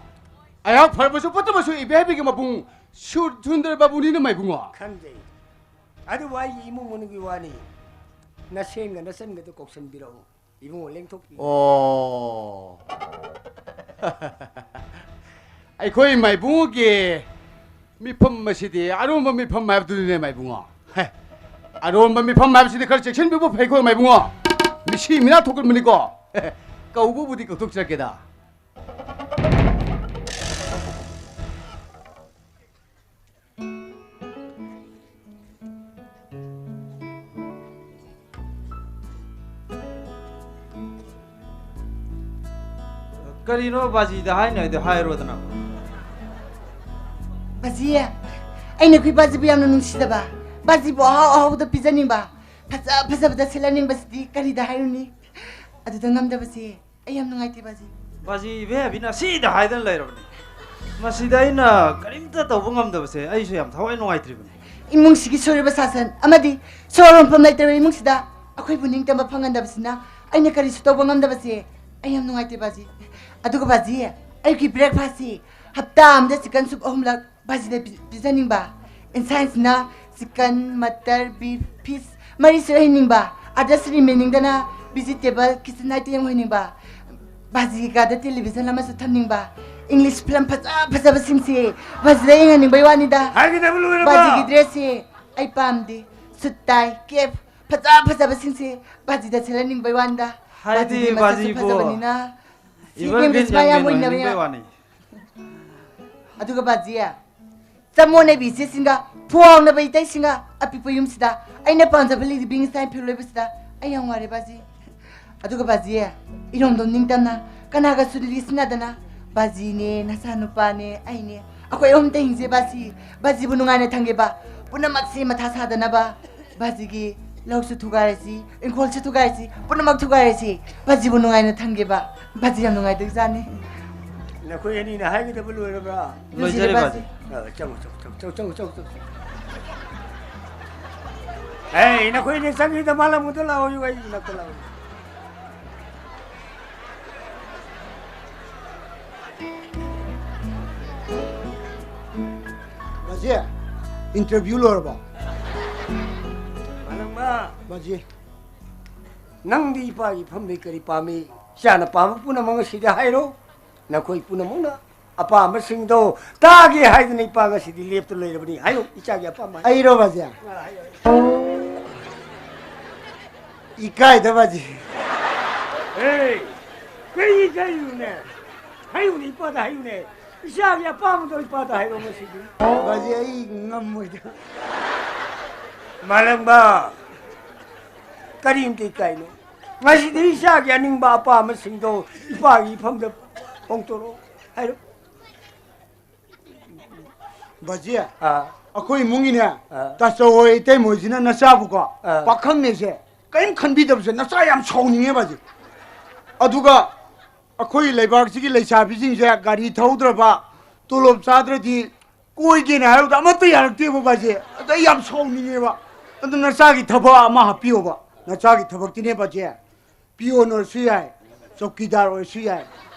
ꯑꯩꯍꯥꯛ ꯐꯔꯕꯁꯨ ꯐꯠꯇꯕꯁꯨ ꯏꯕꯦꯍꯥꯏꯕꯤꯒꯤ ꯃꯕꯨꯡ ꯁꯨꯔ ꯁꯨꯟꯗꯔ ꯕꯥꯕꯨꯅꯤꯅ, ꯃꯥꯏꯕꯨꯡꯉꯣ꯫ ꯈꯪꯖꯩ꯫ ꯑꯗꯨꯕꯨ ꯑꯩꯒꯤ ꯏꯃꯨꯡ ꯃꯅꯨꯡꯒꯤ ꯋꯥꯅꯤ꯫ ꯅꯁꯦꯟꯒ ꯅꯆꯟꯒꯗꯨ ꯀꯧꯁꯟꯕꯤꯔꯛꯎ꯫ ꯏꯕꯨꯡꯉꯣ, ꯂꯦꯡꯊꯣꯛꯄꯤꯌꯨ꯫ ꯑꯣ꯫ ꯑꯩꯈꯣꯏ ꯃꯥꯏꯕꯨꯡꯒꯤ ꯃꯤꯐꯝ ꯑꯁꯤꯗꯤ ꯑꯔꯣꯟꯕ ꯃꯤꯐꯝ ꯍꯥꯏꯕꯗꯨꯅꯤꯅꯦ, ꯃꯥꯏꯕꯨꯡꯉꯣ꯫ ꯍꯦ, ꯑꯔꯣꯟꯕ ꯃꯤꯐꯝ ꯍꯥꯏꯕꯁꯤꯗꯤ ꯈꯔ ꯆꯦꯛꯁꯤꯟꯕꯤꯕ ꯐꯩꯀꯣ, ꯃꯥꯏꯕꯨꯡꯉꯣ꯫ ꯃꯤꯁꯤ ꯃꯤꯅꯥ ꯊꯣꯛꯀꯟꯕꯅꯤꯀꯣ꯫ ꯀꯧꯕꯕꯨꯗꯤ ꯀꯧꯊꯣꯛꯆꯔꯛꯀꯦꯗ꯫ ꯀꯔꯤꯅꯣ ꯕꯥꯖꯤꯗ ꯍꯥꯏꯅꯣ ꯍꯥꯏꯗꯣ ꯍꯥꯏꯔꯣꯗꯅ꯫ ꯕꯥꯖꯤ, ꯑꯩꯅ ꯑꯩꯈꯣꯏ ꯕꯥꯖꯤꯕꯨ ꯌꯥꯝꯅ ꯅꯨꯡꯁꯤꯖꯕ, ꯕꯥꯖꯤꯕꯨ ꯑꯍꯥꯎ ꯑꯍꯥꯎꯕꯗ ꯄꯤꯖꯅꯤꯡꯕ, ꯐꯖ ꯐꯖꯕꯗ ꯁꯤꯜꯍꯟꯅꯤꯡꯕꯁꯤꯗꯤ ꯀꯔꯤꯗ ꯍꯥꯏꯔꯨꯅꯤ? ꯑꯗꯨꯗ ꯉꯝꯗꯕꯁꯦ ꯑꯩ ꯌꯥꯝ ꯅꯨꯡꯉꯥꯏꯇꯦ ꯕꯥꯖꯤ꯫ ꯕꯥꯖꯤ, ꯏꯕꯦ ꯑꯕꯤꯅ ꯁꯤꯗ ꯍꯥꯏꯗꯅ ꯂꯩꯔꯕꯅꯦ꯫ ꯃꯁꯤꯗ ꯑꯩꯅ ꯀꯔꯤꯝꯇ ꯇꯧꯕ ꯉꯝꯗꯕꯁꯦ ꯑꯩꯁꯨ ꯌꯥꯝ ꯊꯋꯥꯏ ꯅꯨꯡꯉꯥꯏꯇ꯭ꯔꯤꯕꯅꯤ꯫ ꯏꯃꯨꯡꯁꯤꯒꯤ ꯁꯣꯏꯔꯕ ꯁꯥꯁꯟ ꯑꯃꯗꯤ ꯁꯣꯔ ꯍꯣꯟꯐꯝ ꯂꯩꯇ꯭ꯔꯕ ꯏꯃꯨꯡꯁꯤꯗ ꯑꯩꯈꯣꯏꯕꯨ ꯅꯤꯡꯇꯝꯕ ꯐꯪꯍꯟꯗꯕꯁꯤꯅ ꯑꯩꯅ ꯀꯔꯤꯁꯨ ꯇꯧꯕ ꯉꯝꯗꯕꯁꯦ ꯑꯩ ꯌꯥꯝ ꯅꯨꯡꯉꯥꯏꯇꯦ ꯕꯥꯖꯤ꯫ ꯑꯗꯨꯒ ꯕꯥꯖꯤ, ꯑꯩꯒꯤ ꯕ꯭ꯔꯦꯛꯐꯥꯁꯁꯤ ꯍꯞꯇꯥ ꯑꯃꯗ ꯆꯤꯛꯀꯟ ꯁꯨꯞ ꯑꯍꯨꯝꯂꯛ ꯕꯥꯖꯤꯗ ꯄꯤ-, ꯄꯤꯖꯅꯤꯡꯕ꯫ ꯏꯟꯁꯥꯡꯁꯤꯅ ꯆꯤꯛꯀꯟ, ꯃꯇꯔ, ꯕꯤꯐ, ꯐꯤꯁ ꯃꯔꯤꯁꯨ ꯍꯩꯅꯤꯡꯕ꯫ ꯑꯗꯁ ꯔꯤꯃꯦꯅꯤꯡꯗꯅ ꯚꯤꯖꯤꯇꯦꯕꯜ ꯀꯤꯆꯟ ꯑꯥꯏꯇꯦꯝ ꯑꯣꯏꯅꯤꯡꯕ꯫ ꯕꯥꯖꯤꯒꯤ ꯀꯥꯗ ꯇꯦꯂꯤꯚꯤꯖꯟ ꯑꯃꯁꯨ ꯊꯝꯅꯤꯡꯕ꯫ ꯏꯪꯂꯤꯁ ꯐꯤꯂꯝ ꯐꯖ ꯐꯖꯕꯁꯤꯡꯁꯦ ꯕꯥꯖꯤꯗ ꯌꯦꯡꯍꯟꯅꯤꯡꯕꯩ ꯋꯥꯅꯤꯗ꯫ ꯍꯥꯏꯒꯗꯕ ꯂꯣꯏꯔꯕ? ꯕꯥꯖꯤꯒꯤ ꯗ꯭ꯔꯦꯁꯁꯦ ꯑꯩ ꯄꯥꯝꯗꯦ꯫ ꯁꯨꯠ ꯇꯥꯏ, ꯀꯦꯞ ꯐꯖ ꯐꯖꯕꯁꯤꯡꯁꯦ ꯕꯥꯖꯤꯗ ꯁꯦꯠꯍꯟꯅꯤꯡꯕꯩ ꯋꯥꯅꯤꯗ꯫ ꯍꯥꯏꯗꯤ ꯕꯥꯖꯤꯗꯤ ꯃꯁꯛꯁꯨ ꯕꯥꯖꯤꯕꯨ ꯐꯖꯕꯅꯤꯅ ꯁꯤ ꯏꯚꯟ ꯒꯦꯝꯒ ꯕꯤꯟ ꯁꯨꯃꯥꯏ ꯌꯥꯝ ꯌꯥꯡꯂꯦꯟ ꯑꯣꯏꯅꯕ ꯑꯣꯏꯍꯟꯅꯤꯡꯕꯩ ꯌꯥ-, ꯋꯥꯅꯤ꯫ ꯑꯗꯨꯒ ꯕꯥꯖꯤ, ꯆꯃꯣꯠꯅꯕꯤ ꯏꯆꯦꯁꯤꯡꯒ ꯐꯨꯍꯥꯎꯅꯕ ꯏꯇꯩꯁꯤꯡꯒ ꯑꯄꯤꯛꯄ ꯌꯨꯝꯁꯤꯗ ꯑꯩꯅ ꯄꯥꯝꯖꯕ ꯂꯤꯚꯤꯡ ꯁ꯭ꯇꯥꯏꯜ ꯐꯤꯜ ꯑꯣꯏꯕꯁꯤꯗ ꯑꯩ ꯌꯥꯝ ꯋꯥꯔꯦ ꯕꯥꯖꯤ꯫ ꯑꯗꯨꯒ ꯕꯥꯖꯤ, ꯏꯔꯣꯝꯗꯣꯝ ꯅꯤꯡꯇꯝꯅ ꯀꯅꯥꯒꯁꯨ ꯂꯤꯁꯤꯟꯅꯗꯅ ꯕꯥꯖꯤꯅꯦ, ꯅꯆꯥꯅꯨꯄꯥꯅꯦ, ꯑꯩꯅꯦ, ꯑꯩꯈꯣꯏ ꯑꯍꯨꯝꯇ ꯍꯤꯡꯖꯩ ꯕꯥꯖꯤ꯫ ꯕꯥꯖꯤꯕꯨ ꯅꯨꯡꯉꯥꯏꯅ ꯊꯝꯒꯦꯕ꯫ ꯄꯨꯝꯅꯃꯛꯁꯤ ꯃꯊꯥ ꯁꯥꯗꯅꯕ ꯕꯥꯖꯤꯒꯤ ꯂꯧꯁꯨ ꯊꯨꯒꯥꯏꯔꯁꯤ, ꯏꯪꯈꯣꯜꯁꯨ ꯊꯨꯒꯥꯏꯔꯁꯤ, ꯄꯨꯝꯅꯃꯛ ꯊꯨꯒꯥꯏꯔꯁꯤ꯫ ꯕꯥꯖꯤꯕꯨ ꯅꯨꯡꯉꯥꯏꯅ ꯊꯝꯒꯦꯕ꯫ ꯕꯥꯖꯤ ꯌꯥꯝ ꯅꯨꯡꯉꯥꯏꯗꯣꯏꯖꯥꯠꯅꯤ꯫ ꯅꯈꯣꯏ ꯑꯅꯤꯅ ꯍꯥꯏꯒꯗꯕ ꯂꯣꯏꯔꯕ꯭ꯔꯥ? ꯂꯣꯏꯖꯔꯦ, ꯂꯣꯏꯖꯔꯦ, ꯕꯥꯖꯤ꯫ ꯕꯥꯖꯤ꯫ ꯑ, ꯆꯪꯉꯣ, ꯆꯪꯉꯣ, ꯆꯪꯉꯣ꯫ ꯑꯦ, ꯅꯈꯣꯏ ꯑꯅꯤ ꯆꯪꯈꯤꯗ ꯃꯥꯂꯪ ꯑꯃꯨꯛꯇ ꯂꯥꯛꯑꯣ, ꯑꯩ ꯏꯅꯥꯛꯇ ꯂꯥꯛꯑꯣ꯫ ꯕꯥꯖꯤ, ꯏꯟꯇꯔꯚꯤꯌꯨ ꯂꯣꯏꯔꯕꯣ? ꯃꯥꯂꯪꯕ꯫ ꯕꯥꯖꯤ꯫ ꯅꯪꯗꯤ ꯏꯄꯥꯒꯤ ꯐꯝꯗꯩ ꯀꯔꯤ ꯄꯥꯝꯃꯤ? ꯏꯆꯥꯅ ꯄꯥꯝꯕ ꯄꯨꯝꯅꯃꯛ ꯉꯁꯤꯗꯤ ꯍꯥꯏꯔꯣ꯫ ꯅꯈꯣꯏ ꯄꯨꯝꯅꯃꯛꯅ ꯑꯄꯥꯝꯕꯁꯤꯡꯗꯣ ꯇꯥꯒꯦ ꯍꯥꯏꯗꯅ ꯏꯄꯥ ꯉꯁꯤꯗꯤ ꯂꯦꯞꯇ ꯂꯩꯔꯕꯅꯤ꯫ ꯍꯥꯏꯌꯨ, ꯏꯆꯥꯒꯤ ꯑꯄꯥꯝꯕ ꯍꯥꯏꯌꯨ꯫ ꯑꯩꯔꯣ, ꯕꯥꯖꯤ? ꯑ, ꯍꯥꯏꯌꯨ, ꯍꯥꯏꯌꯨ꯫ ꯏꯀꯥꯏꯗ, ꯕꯥꯖꯤ꯫ ꯑꯦ, ꯀꯔꯤ ꯏꯀꯥꯏꯔꯤꯅꯣꯅꯦ? ꯍꯥꯏꯌꯨꯅꯦ, ꯏꯄꯥꯗ ꯍꯥꯏꯌꯨꯅꯦ꯫ ꯏꯆꯥꯒꯤ ꯑꯄꯥꯝꯕꯗꯣ ꯏꯄꯥꯗ ꯍꯥꯏꯔꯣ ꯉꯁꯤꯗꯤ꯫ ꯕꯥꯖꯤ, ꯑꯩ ꯉꯝꯃꯣꯏꯗ꯫ ꯃꯥꯂꯪꯕ, ꯀꯔꯤꯝꯇ ꯏꯀꯥꯏꯅꯣ? ꯉꯁꯤꯗꯤ ꯏꯆꯥꯒꯤ ꯑꯅꯤꯡꯕ ꯑꯄꯥꯝꯕꯁꯤꯡꯗꯣ ꯏꯄꯥꯒꯤ ꯏꯐꯝꯗ ꯐꯣꯡꯗꯣꯔꯛꯑꯣ ꯍꯥꯏꯔꯣ꯫ ꯕꯥꯖꯤ, ꯑꯥ꯫ ꯑꯩꯈꯣꯏ ꯏꯃꯨꯡꯒꯤꯅꯦ, ꯑꯥ꯫ ꯇꯥꯆꯧ ꯍꯣꯏ, ꯏꯇꯩꯃ ꯍꯣꯏꯁꯤꯅ ꯅꯆꯥꯕꯨꯀꯣ, ꯑꯥ꯫ ꯄꯥꯈꯪꯅꯦꯁꯦ ꯀꯔꯤꯝ ꯈꯟꯕꯤꯗꯕꯁꯦ ꯅꯆꯥ ꯌꯥꯝ ꯁꯥꯎꯅꯤꯡꯉꯦ ꯕꯥꯖꯤ꯫ ꯑꯗꯨꯒ ꯑꯩꯈꯣꯏ ꯂꯩꯕꯥꯛꯁꯤꯒꯤ ꯂꯩꯁꯥꯕꯤꯁꯤꯡꯁꯦ ꯒꯥꯔꯤ ꯊꯧꯗ꯭ꯔꯕ, ꯇꯣꯂꯣꯞ ꯆꯥꯗ꯭ꯔꯗꯤ ꯀꯣꯏꯒꯦꯅ ꯍꯥꯏꯕꯗ ꯑꯃꯠꯇ ꯌꯥꯔꯛꯇꯦꯕ ꯕꯥꯖꯤ꯫ ꯑꯗ ꯑꯩ ꯌꯥꯝ ꯁꯥꯎꯅꯤꯡꯉꯦꯕ꯫ ꯑꯗꯨ ꯅꯆꯥꯒꯤ ꯊꯕꯛ ꯑꯃ ꯍꯥꯞꯄꯤꯌꯣꯕ꯫ ꯅꯆꯥꯒꯤ ꯊꯕꯛꯇꯤꯅꯦ ꯕꯥꯖꯤ, ꯄꯤꯌꯣꯟ ꯑꯣꯏꯔꯁꯨ ꯌꯥꯏ, ꯆꯧꯀꯤꯗꯥꯔ ꯑꯣꯏꯔꯁꯨ ꯌꯥꯏ,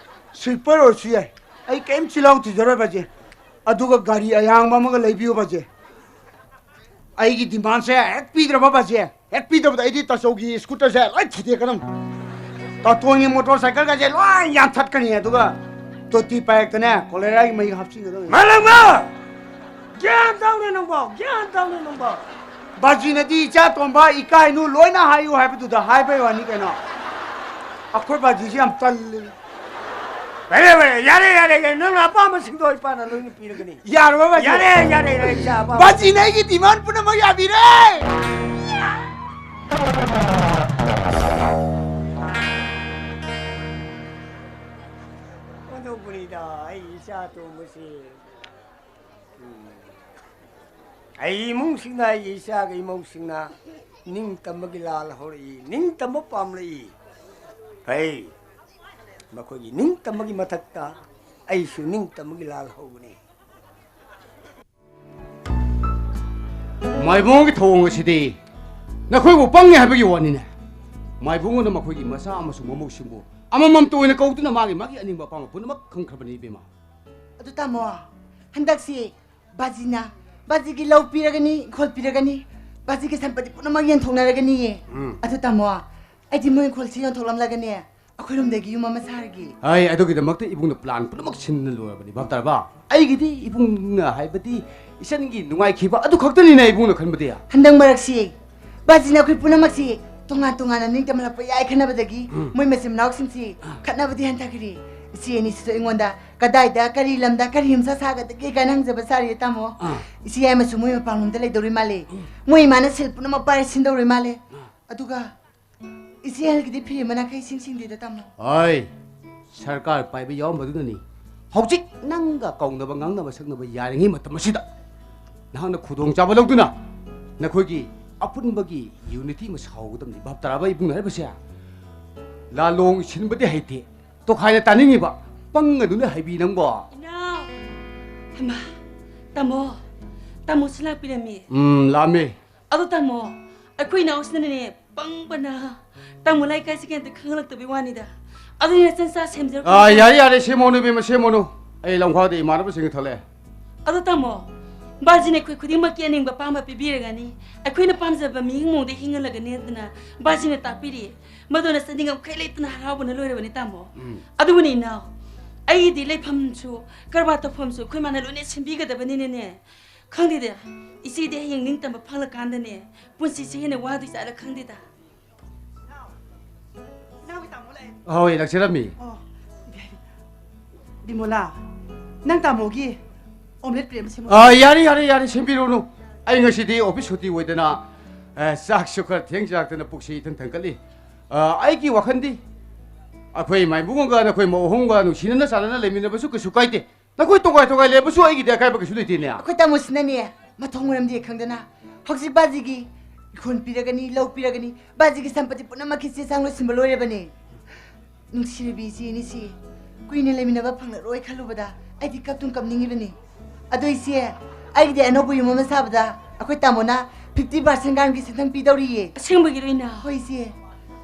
ꯁ꯭ꯋꯤꯄꯔ ꯑꯣꯏꯔꯁꯨ ꯌꯥꯏ꯫ ꯑꯩ ꯀꯔꯤꯝ ꯆꯤꯜꯍꯥꯎ ꯊꯤꯖꯔꯣꯏ ꯕꯥꯖꯤ꯫ ꯑꯗꯨꯒ ꯒꯥꯔꯤ ꯑꯌꯥꯡꯕ ꯑꯃꯒ ꯂꯩꯕꯤꯌꯨ ꯕꯥꯖꯤ꯫ ꯑꯩꯒꯤ ꯗꯤꯃꯥꯟꯁꯦ ꯍꯦꯛ ꯄꯤꯗ꯭ꯔꯕ ꯕꯥꯖꯤ, ꯍꯦꯛ ꯄꯤꯗꯕꯗ ꯑꯩꯗꯤ ꯇꯥꯆꯧꯒꯤ ꯁ꯭ꯀꯨꯇꯔꯁꯦ ꯂꯣꯏ ꯊꯨꯗꯦꯛꯀꯗꯝꯅꯤ꯫ ꯇꯥꯇꯣꯟꯒꯤ ꯃꯣꯇꯣꯔ ꯁꯥꯏꯀꯜꯒꯁꯦ ꯂꯣꯏ ꯌꯥꯟꯊꯠꯀꯅꯤ꯫ ꯑꯗꯨꯒ ꯇꯣꯇꯤ ꯄꯥꯏꯞꯇꯅꯦ ꯀꯣꯂꯦꯔꯥꯒꯤ ꯃꯍꯤꯛ ꯍꯥꯞꯆꯤꯟꯒꯗꯕꯅꯤ꯫ ꯃꯥꯂꯪꯕ! ꯒ꯭ꯌꯥꯟ ꯇꯧꯅꯦ ꯅꯪꯕꯣ, ꯒ꯭ꯌꯥꯟ ꯇꯧꯅꯦ ꯅꯪꯕꯣ꯫ ꯕꯥꯖꯤꯅꯗꯤ ꯏꯆꯥ ꯇꯣꯝꯕ ꯏꯀꯥꯏꯅꯨ ꯂꯣꯏꯅ ꯍꯥꯏꯌꯨ ꯍꯥꯏꯕꯗꯨꯗ ꯍꯥꯏꯕꯩ ꯋꯥꯅꯤ ꯀꯩꯅꯣ꯫ ꯑꯩꯈꯣꯏ ꯕꯥꯖꯤꯁꯤ ꯌꯥꯝ ꯇꯜꯂꯤ꯫ ꯐꯔꯦ, ꯐꯔꯦ, ꯌꯥꯔꯦ, ꯌꯥꯔꯦ, ꯌꯥꯔꯦ, ꯅꯪꯅ ꯑꯄꯥꯝꯕꯁꯤꯡꯗꯣ ꯏꯄꯥꯅ ꯂꯣꯏꯅ ꯄꯤꯔꯒꯅꯤ꯫ ꯌꯥꯔꯕ ꯕꯥꯖꯤ? ꯌꯥꯔꯦ, ꯌꯥꯔꯦ, ꯌꯥꯔꯦ, ꯏꯆꯥ ꯑꯄꯥꯝꯕ꯫ ꯕꯥꯖꯤꯅ ꯑꯩꯒꯤ ꯗꯤꯃꯥꯟ ꯄꯨꯝꯅꯃꯛ ꯌꯥꯕꯤꯔꯦ꯫ ꯑꯣꯟꯊꯣꯛꯄꯅꯤꯗ, ꯑꯩ ꯏꯆꯥ ꯇꯣꯝꯕꯁꯦ꯫ ꯎꯝ꯫ ꯑꯩ ꯏꯃꯨꯡꯁꯤꯡꯅ, ꯑꯩꯒꯤ ꯏꯆꯥꯒꯤ ꯏꯃꯧꯁꯤꯡꯅ ꯅꯤꯡꯇꯝꯕꯒꯤ ꯂꯥꯜ ꯍꯧꯔꯛꯏ, ꯅꯤꯡꯇꯝꯕ ꯄꯥꯝꯂꯛꯏ꯫ ꯐꯩ, ꯃꯈꯣꯏꯒꯤ ꯅꯤꯡꯇꯝꯕꯒꯤ ꯃꯊꯛꯇ ꯑꯩꯁꯨ ꯅꯤꯡꯇꯝꯕꯒꯤ ꯂꯥꯜ ꯍꯧꯒꯅꯤ꯫ ꯃꯥꯏꯕꯣꯡꯒꯤ ꯊꯧꯑꯣꯡ ꯑꯁꯤꯗꯤ ꯅꯈꯣꯏꯕꯨ ꯄꯪꯉꯦ ꯍꯥꯏꯕꯒꯤ ꯋꯥꯅꯤꯅꯦ꯫ ꯃꯥꯏꯕꯣꯡꯅ ꯃꯈꯣꯏꯒꯤ ꯃꯆꯥ ꯑꯃꯁꯨꯡ ꯃꯃꯧꯁꯤꯡꯕꯨ ꯑꯃꯃꯝꯇ ꯑꯣꯏꯅ ꯀꯧꯗꯨꯅ ꯃꯥꯒꯤ ꯃꯥꯒꯤ ꯑꯅꯤꯡꯕ ꯑꯄꯥꯝꯕ ꯄꯨꯝꯅꯃꯛ ꯈꯪꯈ꯭ꯔꯕꯅꯤ, ꯏꯕꯦꯝꯃ꯫ ꯑꯗꯨ ꯇꯥꯃꯣ, ꯍꯟꯗꯛꯁꯤ ꯕꯥꯖꯤꯅ, ꯕꯥꯖꯤꯒꯤ ꯂꯧ ꯄꯤꯔꯒꯅꯤ, ꯏꯪꯈꯣꯜ ꯄꯤꯔꯒꯅꯤ, ꯕꯥꯖꯤꯒꯤ ꯁꯝꯄꯇꯤ ꯄꯨꯝꯅꯃꯛ ꯌꯦꯟꯊꯣꯛꯅꯔꯒꯅꯤꯌꯦ꯫ ꯎꯝ꯫ ꯑꯗꯨ ꯇꯥꯃꯣ, ꯑꯩꯗꯤ ꯃꯣꯏ ꯏꯪꯈꯣꯜꯁꯤ ꯌꯣꯟꯊꯣꯛꯂꯝꯂꯒꯅꯦ, ꯑꯩꯈꯣꯏꯔꯣꯝꯗꯒꯤ ꯌꯨꯝ ꯑꯃ ꯁꯥꯔꯒꯦ꯫ ꯑꯩ ꯑꯗꯨꯒꯤꯗꯃꯛꯇ ꯏꯕꯨꯡꯅ plan ꯄꯨꯝꯅꯃꯛ ꯁꯤꯟꯅ ꯂꯣꯏꯔꯕꯅꯤ, ꯚꯥꯞ ꯇꯥꯔꯕ? ꯑꯩꯒꯤꯗꯤ ꯏꯕꯨꯡꯅ ꯍꯥꯏꯕꯗꯤ ꯏꯆꯟꯒꯤ ꯅꯨꯡꯉꯥꯏꯈꯤꯕ ꯑꯗꯨ ꯈꯛꯇꯅꯤꯅꯦ ꯏꯕꯨꯡꯅ ꯈꯟꯕꯗꯤ꯫ ꯍꯟꯗꯛ ꯃꯔꯛꯁꯤ ꯕꯥꯖꯤꯅ ꯑꯩꯈꯣꯏ ꯄꯨꯝꯅꯃꯛꯁꯤ ꯇꯣꯉꯥꯟ ꯇꯣꯉꯥꯟꯅ ꯅꯤꯡꯇꯝꯍꯜꯂꯛꯄ ꯌꯥꯏ ꯈꯟꯅꯕꯗꯒꯤ ꯎꯝ꯫ ꯃꯣꯏ ꯃꯆꯤꯟ ꯃꯅꯥꯎꯁꯤꯡꯁꯤ ꯑꯥ꯫ ꯈꯠꯅꯕꯗꯤ ꯍꯟꯊꯈ꯭ꯔꯦ꯫ ꯏꯆꯦ ꯑꯅꯤꯁꯤꯁꯨ ꯑꯩꯉꯣꯟꯗ ꯀꯗꯥꯏꯗ, ꯀꯔꯤ ꯂꯝꯗ, ꯀꯔꯤ ꯌꯨꯝꯁꯥ ꯁꯥꯒꯗꯒꯦ ꯀꯥꯏꯅ ꯍꯪꯖꯕ ꯁꯥꯔꯤꯌꯦ, ꯇꯥꯃꯣ꯫ ꯑꯥ꯫ ꯏꯆꯦ ꯌꯥꯏꯃꯁꯨ ꯃꯣꯏ ꯃꯄꯥꯟꯂꯣꯝꯗ ꯂꯩꯗꯧꯔꯤ ꯃꯥꯜꯂꯦ꯫ ꯎꯝ꯫ ꯃꯣꯏ ꯏꯃꯥꯅ ꯁꯤꯜ ꯄꯨꯝꯅꯃꯛ ꯄꯥꯏꯔ ꯁꯤꯟꯗꯧꯔꯤ ꯃꯥꯜꯂꯦ꯫ ꯑꯥ꯫ ꯑꯗꯨꯒ ꯏꯆꯦ ꯑꯍꯜꯒꯤꯗꯤ ꯐꯤꯔꯦꯝ ꯃꯅꯥꯈꯩ ꯏꯁꯤꯡ ꯁꯤꯡꯗꯦꯗ, ꯇꯥꯃꯣ꯫ ꯍꯣꯏ, ꯁꯔꯀꯥꯔ ꯄꯥꯏꯕ ꯌꯥꯎꯔꯝꯕꯗꯨꯅꯅꯤ꯫ ꯍꯧꯖꯤꯛ ꯅꯪꯒ ꯀꯧꯅꯕ ꯉꯥꯡꯅꯕ ꯁꯛꯅꯕ ꯌꯥꯔꯤꯉꯩ ꯃꯇꯝ ꯑꯁꯤꯗ ꯅꯍꯥꯛꯅ ꯈꯨꯗꯣꯡꯆꯥꯕ ꯂꯧꯗꯨꯅ ꯅꯈꯣꯏꯒꯤ ꯑꯄꯨꯟꯕꯒꯤ ꯌꯨꯅꯤꯇꯤ ꯑꯃ ꯁꯥꯎꯒꯗꯕꯅꯤ꯫ ꯚꯥꯞ ꯇꯥꯔꯕ, ꯏꯕꯨꯡꯅ ꯍꯥꯏꯔꯤꯕꯁꯦ? ꯂꯥꯂꯣꯡ ꯁꯤꯟꯕꯗꯤ ꯍꯩꯇꯦ, ꯇꯣꯈꯥꯏꯅ ꯇꯥꯅꯤꯡꯉꯤꯕ, ꯄꯪꯒꯅꯨꯅꯦ ꯍꯩꯕꯤ ꯅꯪꯕꯣ꯫ ꯏꯅꯥꯎ! ꯍꯩꯃꯥ! ꯇꯥꯃꯣ! ꯇꯥꯃꯣꯁꯨ ꯂꯥꯛꯄꯤꯔꯝꯃꯤ꯫ ꯎꯝ, ꯂꯥꯛꯑꯝꯃꯦ꯫ ꯑꯗꯣ ꯇꯥꯃꯣ, ꯑꯩꯈꯣꯏ ꯏꯅꯥꯎꯁꯤꯅꯅꯦ, ꯄꯪꯕꯅ ꯇꯥꯃꯣ ꯂꯥꯏꯔꯤꯛ ꯀꯥꯏꯁꯦ ꯀꯩꯝꯇ ꯈꯪꯍꯜꯂꯛꯇꯕꯩ ꯋꯥꯅꯤꯗ꯫ ꯑꯗꯨꯅ ꯏꯆꯟꯆꯥ ꯁꯦꯝꯖꯔꯣ꯫ ꯑꯥ, ꯌꯥꯔꯦ, ꯌꯥꯔꯦ, ꯁꯦꯝꯃꯣꯅꯨ ꯏꯕꯦꯝꯃ, ꯁꯦꯝꯃꯣꯅꯨ꯫ ꯑꯩ ꯂꯝꯈꯥꯎꯗ ꯏꯃꯥꯟꯅꯕꯁꯤꯡꯒ ꯊꯣꯛꯂꯛꯑꯦ꯫ ꯑꯗꯣ ꯇꯥꯃꯣ, ꯕꯥꯖꯤꯅ ꯑꯩꯈꯣꯏ ꯈꯨꯗꯤꯡꯃꯛꯀꯤ ꯑꯅꯤꯡꯕ ꯑꯄꯥꯝꯕ ꯄꯤꯕꯤꯔꯒꯅꯤ, ꯑꯩꯈꯣꯏꯅ ꯄꯥꯝꯖꯕ ꯃꯤꯒꯤ ꯃꯑꯣꯡꯗ ꯍꯤꯡꯍꯜꯂꯒꯅꯤ ꯍꯥꯏꯗꯅ ꯕꯥꯖꯤꯅ ꯇꯥꯛꯄꯤꯔꯤ꯫ ꯃꯗꯨꯅ ꯆꯠꯅꯤꯡꯉꯝꯈꯩ ꯂꯩꯇꯅ ꯍꯔꯥꯎꯕꯅ ꯂꯣꯏꯔꯕꯅꯤ ꯇꯥꯃꯣ꯫ ꯎꯝ꯫ ꯑꯗꯨꯕꯨꯅꯤ ꯏꯅꯥꯎ, ꯑꯩꯒꯤꯗꯤ ꯂꯩꯐꯝꯁꯨ ꯀꯔꯕꯥꯔ ꯇꯧꯐꯝꯁꯨ ꯑꯩꯈꯣꯏ ꯃꯥꯅ ꯂꯣꯏꯅ ꯁꯤꯟꯕꯤꯒꯗꯕꯅꯤꯅꯅꯦ꯫ ꯈꯪꯗꯦꯗ, ꯏꯆꯦꯗꯤ ꯍꯌꯦꯡ ꯅꯤꯡꯇꯝꯕ ꯐꯪꯂꯀꯥꯟꯗꯅꯦ, ꯄꯨꯟꯁꯤꯁꯦ ꯍꯦꯟꯅ ꯋꯥꯗꯣꯏ ꯖꯥꯠꯂ ꯈꯪꯗꯦꯗ꯫ ꯏꯅꯥꯎꯒꯤ ꯇꯥꯃꯣ ꯂꯥꯛꯑꯦ꯫ ꯍꯣꯏ, ꯂꯥꯛꯆꯔꯝꯃꯤ꯫ ꯑꯣ, ꯕꯤꯃꯣꯂꯥ, ꯅꯪ ꯇꯥꯃꯣꯒꯤ omelette plate ꯑꯃ ꯁꯦꯝꯃꯣ꯫ ꯑꯥ, ꯌꯥꯔꯦ, ꯌꯥꯔꯦ, ꯌꯥꯔꯦ, ꯁꯦꯝꯕꯤꯔꯨꯅꯨ꯫ ꯑꯩ ꯉꯁꯤꯗꯤ office ꯁꯨꯇꯤ ꯑꯣꯏꯗꯅ, ꯑ, ꯆꯥꯛꯁꯨ ꯈꯔ ꯊꯦꯡ ꯆꯥꯔꯛꯇꯅ ꯄꯨꯛꯁꯤ ꯏꯊꯟ ꯊꯟꯒꯠꯂꯤ꯫ ꯑ, ꯑꯩꯒꯤ ꯋꯥꯈꯜꯗꯤ ꯑꯩꯈꯣꯏ ꯏꯃꯥ ꯏꯕꯨꯡꯉꯣꯒ ꯅꯈꯣꯏ ꯃꯧ ꯑꯍꯨꯝꯒ ꯅꯨꯡꯁꯤꯅꯅ ꯆꯥꯟꯅꯅ ꯂꯩꯃꯤꯟꯅꯕꯁꯨ ꯀꯩꯁꯨ ꯀꯥꯏꯗꯦ꯫ ꯅꯈꯣꯏ ꯇꯣꯉꯥꯟ ꯇꯣꯉꯥꯟ ꯂꯩꯕꯁꯨ ꯑꯩꯒꯤꯗꯤ ꯑꯀꯥꯏꯕ ꯀꯩꯁꯨ ꯂꯩꯇꯦꯅꯦ꯫ ꯑꯩꯈꯣꯏ ꯇꯥꯃꯣꯁꯤꯅꯅꯦ, ꯃꯊꯣꯡ ꯃꯔꯝꯗꯤ ꯈꯪꯗꯅ ꯍꯧꯖꯤꯛ ꯕꯥꯖꯤꯒꯤ ꯏꯪꯈꯣꯜ ꯄꯤꯔꯒꯅꯤ, ꯂꯧ ꯄꯤꯔꯒꯅꯤ, ꯕꯥꯖꯤꯒꯤ ꯁꯝꯄꯇꯤ ꯄꯨꯝꯅꯃꯛꯀꯤ ꯆꯦ ꯆꯥꯡ ꯂꯣꯏꯁꯤꯟꯕ ꯂꯣꯏꯔꯕꯅꯤ꯫ ꯅꯨꯡꯁꯤꯔꯕꯤ ꯏꯆꯦ ꯑꯅꯤꯁꯤ ꯀꯨꯏꯅ ꯂꯩꯃꯤꯟꯅꯕ ꯐꯪꯂꯔꯣꯏ ꯈꯜꯂꯨꯕꯗ ꯑꯩꯗꯤ ꯀꯞꯇꯨꯝ ꯀꯞꯅꯤꯡꯉꯤꯕꯅꯤ꯫ ꯑꯗꯣ ꯏꯆꯦ, ꯑꯩꯒꯤꯗꯤ ꯑꯅꯧꯕ ꯌꯨꯝ ꯑꯃ ꯁꯥꯕꯗ ꯑꯩꯈꯣꯏ ꯇꯥꯃꯣꯅ fifty percent ꯒꯥꯟꯒꯤ ꯁꯦꯟꯊꯪ ꯄꯤꯗꯧꯔꯤꯌꯦ꯫ ꯑꯁꯦꯡꯕꯒꯤꯔꯣ ꯏꯅꯥꯎ? ꯍꯣꯏ ꯏꯆꯦ,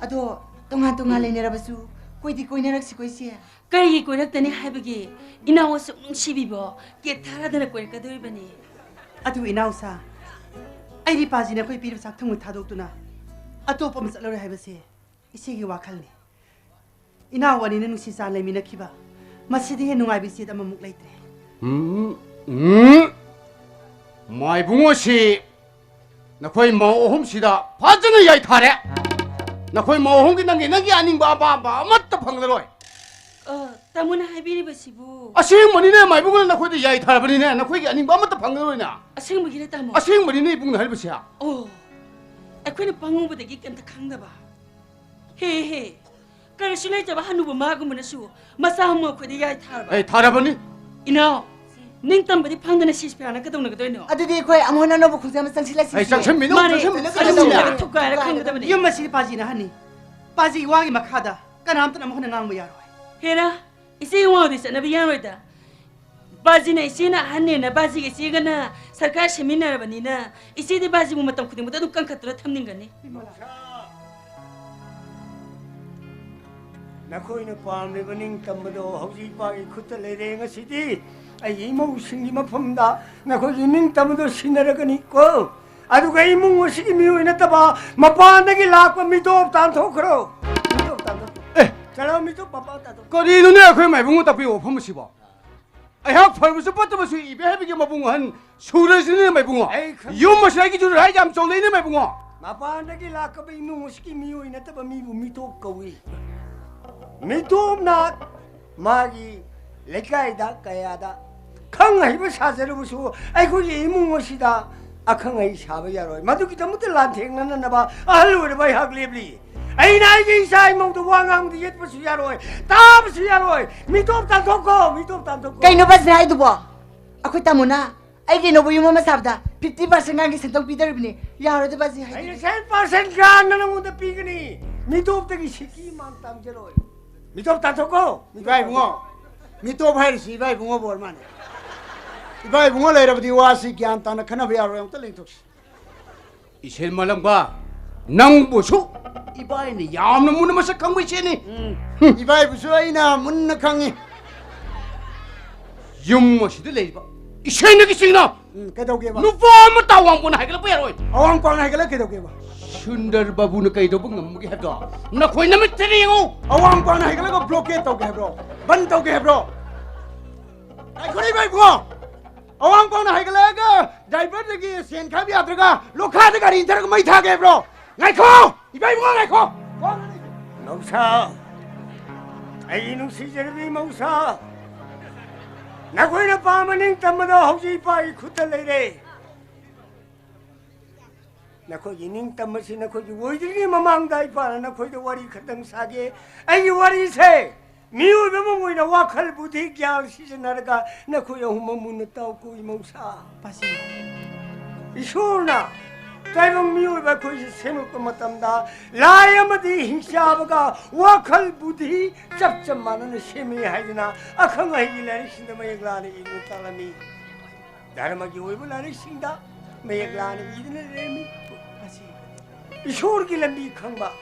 ꯑꯗꯣ ꯇꯣꯉꯥꯟ ꯇꯣꯉꯥꯟ ꯂꯩꯅꯔꯕꯁꯨ ꯀꯣꯏꯗꯤ ꯀꯣꯏꯅꯔꯛꯁꯤꯀꯣ ꯏꯆꯦ꯫ ꯀꯔꯤꯒꯤ ꯀꯣꯏꯔꯛꯇꯅꯤ ꯍꯥꯏꯕꯒꯤ? ꯏꯅꯥꯎ ꯑꯁꯨꯛ ꯅꯨꯡꯁꯤꯕꯤꯕꯣ, ꯀꯦꯛ ꯊꯥꯔꯗꯅ ꯀꯣꯏꯔꯛꯀꯗꯣꯔꯤꯕꯅꯤ꯫ ꯑꯗꯨ ꯏꯅꯥꯎꯁꯥ, ꯑꯩꯗꯤ ꯄꯥꯖꯤꯅ ꯑꯩꯈꯣꯏ ꯄꯤꯔꯤꯕ ꯆꯥꯛ ꯊꯨꯝꯕ ꯊꯥꯗꯣꯛꯇꯨꯅ ꯑꯇꯣꯞꯄ ꯑꯃ ꯆꯠꯂꯔꯣꯏ ꯍꯥꯏꯕꯁꯦ ꯏꯆꯦꯒꯤ ꯋꯥꯈꯜꯅꯤ꯫ ꯏꯅꯥꯎ ꯑꯅꯤꯅ ꯅꯨꯡꯁꯤ ꯆꯥꯟ ꯂꯩꯃꯤꯟꯅꯈꯤꯕ, ꯃꯁꯤꯗꯤ ꯍꯦꯟꯅ ꯅꯨꯡꯉꯥꯏꯕ ꯏꯆꯦꯠ ꯑꯃꯃꯨꯛ ꯂꯩꯇ꯭ꯔꯦ꯫ ꯎꯝ, ꯎꯝ꯫ ꯃꯥꯏꯕꯨꯡꯉꯣꯁꯤ ꯅꯈꯣꯏ ꯃꯧ ꯑꯍꯨꯝꯁꯤꯗ ꯐꯖꯅ ꯌꯥꯏꯊꯥꯔꯦ꯫ ꯅꯈꯣꯏ ꯃꯧ ꯑꯍꯨꯝꯒꯤ ꯅꯪꯒꯤ, ꯅꯪꯒꯤ ꯑꯅꯤꯡꯕ ꯑꯄꯥꯝꯕ ꯑꯃꯠꯇ ꯐꯪꯂꯔꯣꯏ꯫ ꯑ, ꯇꯥꯃꯣꯅ ꯍꯥꯏꯕꯤꯔꯤꯕꯁꯤꯕꯨ? ꯑꯁꯦꯡꯕꯅꯤꯅꯦ, ꯃꯥꯏꯕꯨꯡꯅ ꯅꯈꯣꯏꯗ ꯌꯥꯏꯊꯔꯕꯅꯤꯅꯦ, ꯅꯈꯣꯏꯒꯤ ꯑꯅꯤꯡꯕ ꯑꯃꯠꯇ ꯐꯪꯂꯔꯣꯏꯅ꯫ ꯑꯁꯦꯡꯕꯒꯤꯔ ꯇꯥꯃꯣ? ꯑꯁꯦꯡꯕꯅꯤꯅꯦ ꯏꯕꯨꯡꯅ ꯍꯥꯏꯔꯤꯕꯁꯦ꯫ ꯑꯣ, ꯑꯩꯈꯣꯏꯅ ꯄꯪꯉꯨꯕꯗꯒꯤ ꯀꯩꯝꯇ ꯈꯪꯗꯕ꯫ ꯍꯦ ꯍꯦ, ꯀꯔꯤꯁꯨ ꯂꯩꯇꯕ ꯍꯅꯨꯕ ꯃꯥꯒꯨꯝꯕꯅꯁꯨ ꯃꯆꯥ ꯑꯃ ꯑꯩꯈꯣꯏꯗ ꯌꯥꯏ ꯊꯥꯔꯕ? ꯑꯩ ꯊꯥꯔꯕꯅꯤ꯫ ꯏꯅꯥꯎ, ꯅꯤꯡꯇꯝꯕꯗꯤ ꯐꯪꯗꯅ ꯁꯤꯁꯄꯤꯌꯥꯅ ꯀꯩꯗꯧꯅꯒꯗꯣꯏꯅꯣ? ꯑꯗꯨꯗꯤ ꯑꯩꯈꯣꯏ ꯑꯃꯨꯛ ꯍꯟꯅ ꯑꯅꯧꯕ ꯈꯣꯡꯆꯪ ꯑꯃ ꯆꯪꯁꯤꯜꯂꯁꯤ꯫ ꯑꯩ ꯆꯪꯁꯤꯟꯃꯤꯅꯣ, ꯃꯥꯅꯦ, ꯆꯪꯁꯤꯟꯃꯤꯅꯣ, ꯑꯗꯨ ꯆꯪꯁꯤꯟꯃꯤꯅꯣ꯫ ꯊꯨꯒꯥꯏꯔ ꯈꯪꯒꯗꯕꯅꯤ꯫ ꯌꯨꯝ ꯑꯁꯤ ꯄꯥꯖꯤꯅ ꯍꯟꯅꯤ꯫ ꯄꯥꯖꯤ ꯏꯋꯥꯒꯤ ꯃꯈꯥꯗ ꯀꯅꯥꯝꯇꯅ ꯑꯃꯨꯛ ꯍꯟꯅ ꯉꯥꯡꯕ ꯌꯥꯔꯣꯏ꯫ ꯍꯦꯔꯥ, ꯏꯆꯦ ꯏꯋꯥꯗꯤ ꯆꯠꯅꯕ ꯌꯥꯔꯣꯏꯗ꯫ ꯕꯥꯖꯤꯅ ꯏꯆꯦꯅ ꯑꯍꯟꯅꯦꯅ ꯕꯥꯖꯤꯒ ꯏꯆꯦꯒꯅ ꯁꯔꯀꯥꯔ ꯁꯦꯝꯃꯤꯟꯅꯔꯕꯅꯤꯅ ꯏꯆꯦꯗꯤ ꯕꯥꯖꯤꯕꯨ ꯃꯇꯝ ꯈꯨꯗꯤꯡꯃꯛꯇ ꯑꯗꯨꯝ ꯀꯟꯈꯠꯇꯨꯅ ꯊꯝꯅꯤꯡꯒꯅꯤ꯫ ꯏꯃꯥ, ꯅꯈꯣꯏꯅ ꯄꯥꯝꯂꯤꯕ ꯅꯤꯡꯇꯝꯕꯗꯣ ꯍꯧꯖꯤꯛ ꯏꯄꯥꯒꯤ ꯈꯨꯠꯇ ꯂꯩꯔꯦ꯫ ꯉꯁꯤꯗꯤ ꯑꯩꯒꯤ ꯏꯃꯧꯁꯤꯡꯒꯤ ꯃꯐꯝꯗ ꯅꯈꯣꯏꯒꯤ ꯅꯤꯡꯇꯝꯕꯗꯣ ꯁꯤꯟꯅꯔꯒꯅꯤꯀꯣ꯫ ꯑꯗꯨꯒ ꯏꯃꯨꯡ ꯑꯁꯤꯒꯤ ꯃꯤꯑꯣꯏ ꯅꯠꯇꯕ ꯃꯄꯥꯟꯗꯒꯤ ꯂꯥꯛꯄ ꯃꯤꯇꯣꯞ ꯇꯥꯟꯊꯣꯛꯈ꯭ꯔꯣ꯫ ꯃꯤꯇꯣꯞ ꯇꯥꯟꯊꯣꯛꯈ꯭ꯔꯣ꯫ ꯑꯦ! ꯆꯠꯂꯣ, ꯃꯤꯇꯣꯞ ꯃꯄꯥꯟ ꯇꯥꯟꯊꯣꯛꯈ꯭ꯔꯣ꯫ ꯀꯔꯤꯅꯣꯅꯦ ꯑꯩꯈꯣꯏ ꯃꯥꯏꯕꯨꯡꯉꯣ ꯇꯥꯛꯄꯤꯕ ꯋꯥꯐꯝ ꯑꯁꯤꯕꯣ? ꯑꯩꯍꯥꯛ ꯐꯔꯕꯁꯨ ꯐꯠꯇꯕꯁꯨ ꯏꯕ ꯍꯥꯏꯕꯒꯤ ꯃꯕꯨꯡ ꯑꯍꯟ ꯁꯨꯔꯁꯤꯅꯦ ꯃꯥꯏꯕꯨꯡꯉꯣ꯫ ꯑꯩ ꯈꯪ- ꯌꯨꯝ ꯑꯁꯤꯗ ꯑꯩꯒꯤ ꯖꯨꯔ ꯍꯥꯏ ꯌꯥꯝ ꯆꯥꯎꯖꯩꯅꯦ ꯃꯥꯏꯕꯨꯡꯉꯣ꯫ ꯃꯄꯥꯟꯗꯒꯤ ꯂꯥꯛꯀꯕ ꯏꯃꯨꯡ ꯑꯁꯤꯒꯤ ꯃꯤꯑꯣꯏ ꯅꯠꯇꯕ ꯃꯤꯕꯨ ꯃꯤꯇꯣꯞ ꯀꯧꯏ꯫ ꯃꯤꯇꯣꯞꯅ ꯃꯥꯒꯤ ꯂꯩꯀꯥꯏꯗ ꯀꯌꯥꯗ ꯈꯪ ꯍꯩꯕ ꯁꯥꯖꯔꯕꯁꯨ ꯑꯩꯈꯣꯏꯒꯤ ꯏꯃꯨꯡ ꯑꯁꯤꯗ ꯑꯈꯪ ꯑꯍꯩ ꯁꯥꯕ ꯌꯥꯔꯣꯏ꯫ ꯃꯗꯨꯒꯤꯗꯃꯛꯇ ꯂꯥꯟꯊꯦꯡꯅꯅꯅꯕ ꯑꯍꯜ ꯑꯣꯏꯔꯕ ꯑꯩꯍꯥꯛ ꯂꯦꯞꯂꯤ꯫ ꯑꯩꯅ ꯑꯩꯒꯤ ꯏꯆꯥ ꯏꯃꯧꯗ ꯋꯥ ꯉꯥꯡꯕꯗ ꯌꯦꯠꯄꯁꯨ ꯌꯥꯔꯣꯏ, ꯇꯥꯕꯁꯨ ꯌꯥꯔꯣꯏ꯫ ꯃꯤꯇꯣꯞ ꯇꯥꯟꯊꯣꯛꯈꯣ, ꯃꯤꯇꯣꯞ ꯇꯥꯟꯊꯣꯛꯈꯣ꯫ ꯀꯩꯅꯣ ꯕꯥꯖꯤꯅ ꯍꯥꯏꯗꯨꯕꯣ? ꯑꯩꯈꯣꯏ ꯇꯥꯃꯣꯅ ꯑꯩꯒꯤ ꯑꯅꯧꯕ ꯌꯨꯝ ꯑꯃ ꯁꯥꯕꯗ fifty percent ꯒ꯭ꯔꯥꯟꯒꯤ ꯁꯦꯟꯗꯣꯡ ꯄꯤꯗꯧꯔꯤꯕꯅꯤ꯫ ꯌꯥꯔꯣꯏꯗ ꯕꯥꯖꯤ ꯍꯥꯏꯗꯨꯗꯤ꯫ ꯑꯩꯅ ten percent ꯒ꯭ꯔꯥꯟ ꯅꯉꯣꯟꯗ ꯄꯤꯒꯅꯤ꯫ ꯃꯤꯇꯣꯞꯇꯒꯤ ꯁꯤꯀꯤ ꯃꯥꯟ ꯇꯥꯡꯖꯔꯣꯏ꯫ ꯃꯤꯇꯣꯞ ꯇꯥꯟꯊꯣꯛꯈꯣ꯫ ꯏꯕꯥ ꯏꯕꯨꯡꯉꯣ, ꯃꯤꯇꯣꯞ ꯍꯥꯏꯔꯤꯁꯤ ꯏꯕꯥ ꯏꯕꯨꯡꯉꯣ ꯕꯣꯔꯃꯥꯟꯅꯤ꯫ ꯏꯕꯥ ꯏꯕꯨꯡꯉꯣ ꯂꯩꯔꯕꯗꯤ ꯋꯥꯁꯤ ꯒ꯭ꯌꯥꯟ ꯇꯥꯅ ꯈꯟꯅꯕ ꯌꯥꯔꯣꯏ꯫ ꯑꯃꯨꯛꯇ ꯂꯦꯡꯊꯣꯛꯁꯤ꯫ ꯏꯁꯦꯟ ꯃꯥꯂꯪꯕ, ꯅꯪꯕꯨꯁꯨ ꯏꯕꯥꯏꯅ ꯌꯥꯝꯅ ꯃꯨꯟꯅ ꯃꯁꯛ ꯈꯪꯕ ꯏꯆꯦꯅꯤ꯫ ꯎꯝ. ꯏꯕꯥꯏꯕꯨꯁꯨ ꯑꯩꯅ ꯃꯨꯟꯅ ꯈꯪꯉꯤ꯫ ꯌꯨꯝ ꯑꯁꯤꯗ ꯂꯩꯔꯤꯕ ꯏꯁꯦꯟꯗꯒꯤ ꯆꯤꯡꯅ ꯎꯝ, ꯀꯩꯗꯧꯒꯦꯕ? ꯅꯨꯄꯥ ꯑꯃ ꯇꯥꯋꯥꯡ ꯀꯣꯟꯅ ꯍꯥꯏꯒꯠꯂꯛꯄ ꯌꯥꯔꯣꯏ꯫ ꯑꯋꯥꯡ ꯄꯥꯡꯅ ꯍꯥꯏꯒꯠꯂꯒ ꯀꯩꯗꯧꯒꯦꯕ? ꯁꯨꯟꯗꯔ ꯕꯥꯕꯨꯅ ꯀꯩꯗꯧꯕ ꯉꯝꯒꯦ ꯍꯥꯏꯕꯗꯣ ꯅꯈꯣꯏ ꯅꯃꯤꯠꯇꯅ ꯌꯦꯡꯉꯨ꯫ ꯑꯋꯥꯡ ꯄꯥꯡꯅ ꯍꯥꯏꯒꯠꯂꯒ blockade ꯇꯧꯒꯦ ꯍꯥꯏꯕ꯭ꯔꯣ? ꯕꯟ ꯇꯧꯒꯦ ꯍꯥꯏꯕ꯭ꯔꯣ? ꯉꯥꯏꯈꯣꯅꯦ ꯏꯕꯥꯏ ꯏꯕꯨꯡꯉꯣ꯫ ꯑꯋꯥꯡ ꯄꯥꯡꯅ ꯍꯥꯏꯒꯠꯂꯛꯑꯒ driverꯗꯒꯤ ꯁꯦꯟ ꯈꯥꯏꯕ ꯌꯥꯗ꯭ꯔꯒ ꯂꯣꯈꯥꯗ ꯒꯥꯔꯤ ꯏꯟꯊꯔꯒ ꯃꯩ ꯊꯥꯒꯦ ꯍꯥꯏꯕ꯭ꯔꯣ? ꯉꯥꯏꯈꯣ! ꯏꯕꯥꯏ ꯏꯕꯨꯡꯉꯣ ꯉꯥꯏꯈꯣ! ꯃꯧꯁꯥ! ꯑꯩꯒꯤ ꯅꯨꯡꯁꯤꯖꯔꯕꯤ ꯃꯧꯁꯥ! ꯅꯈꯣꯏꯅ ꯄꯥꯝꯕ ꯅꯤꯡꯇꯝꯕꯗꯣ ꯍꯧꯖꯤꯛ ꯏꯄꯥꯒꯤ ꯈꯨꯠꯇ ꯂꯩꯔꯦ꯫ ꯅꯈꯣꯏꯒꯤ ꯅꯤꯡꯇꯝꯕꯁꯤ ꯅꯈꯣꯏꯒꯤ ꯑꯣꯏꯗ꯭ꯔꯤꯉꯩ ꯃꯃꯥꯡꯗ ꯏꯄꯥꯅ ꯅꯈꯣꯏꯗ ꯋꯥꯔꯤ ꯈꯛꯇꯪ ꯁꯥꯒꯦ꯫ ꯑꯩꯒꯤ ꯋꯥꯔꯤꯁꯦ ꯃꯤꯑꯣꯏꯕ ꯑꯃ ꯑꯣꯏꯅ ꯋꯥꯈꯜ, ꯕꯨꯙꯤ, ꯒ꯭ꯌꯥꯟ ꯁꯤꯖꯤꯟꯅꯔꯒ ꯅꯈꯣꯏ ꯑꯍꯨꯝꯃꯛ ꯃꯨꯟꯅ ꯇꯥꯎꯀꯣ, ꯏꯃꯧꯁꯥ꯫ ꯄꯥꯁꯤ꯫ ꯏꯁꯣꯔꯅ ꯇꯥꯏꯕꯪ ꯃꯤꯑꯣꯏꯕ ꯑꯩꯈꯣꯏꯁꯦ ꯁꯦꯝꯂꯛꯄ ꯃꯇꯝꯗ ꯂꯥꯏ ꯑꯃꯗꯤ ꯍꯤꯡꯆꯥꯕꯒ ꯋꯥꯈꯜ, ꯕꯨꯙꯤ ꯆꯞ ꯆꯞ ꯃꯥꯟꯅꯅ ꯁꯦꯝꯃꯤ ꯍꯥꯏꯗꯅ ꯑꯈꯪ ꯑꯍꯩꯒꯤ ꯂꯥꯏꯔꯤꯛꯁꯤꯡꯗ ꯃꯌꯦꯛ ꯂꯥꯅ ꯏꯗꯨꯅ ꯇꯥꯛꯂꯝꯃꯤ꯫ ꯙꯔꯃꯒꯤ ꯑꯣꯏꯕ ꯂꯥꯏꯔꯤꯛꯁꯤꯡꯗ ꯃꯌꯦꯛ ꯂꯥꯅ ꯏꯗꯨꯅ ꯂꯩꯔꯝꯃꯤ꯫ ꯄꯥꯁꯤ꯫ ꯏꯁꯣꯔꯒꯤ ꯂꯝꯕꯤ ꯈꯪꯕ,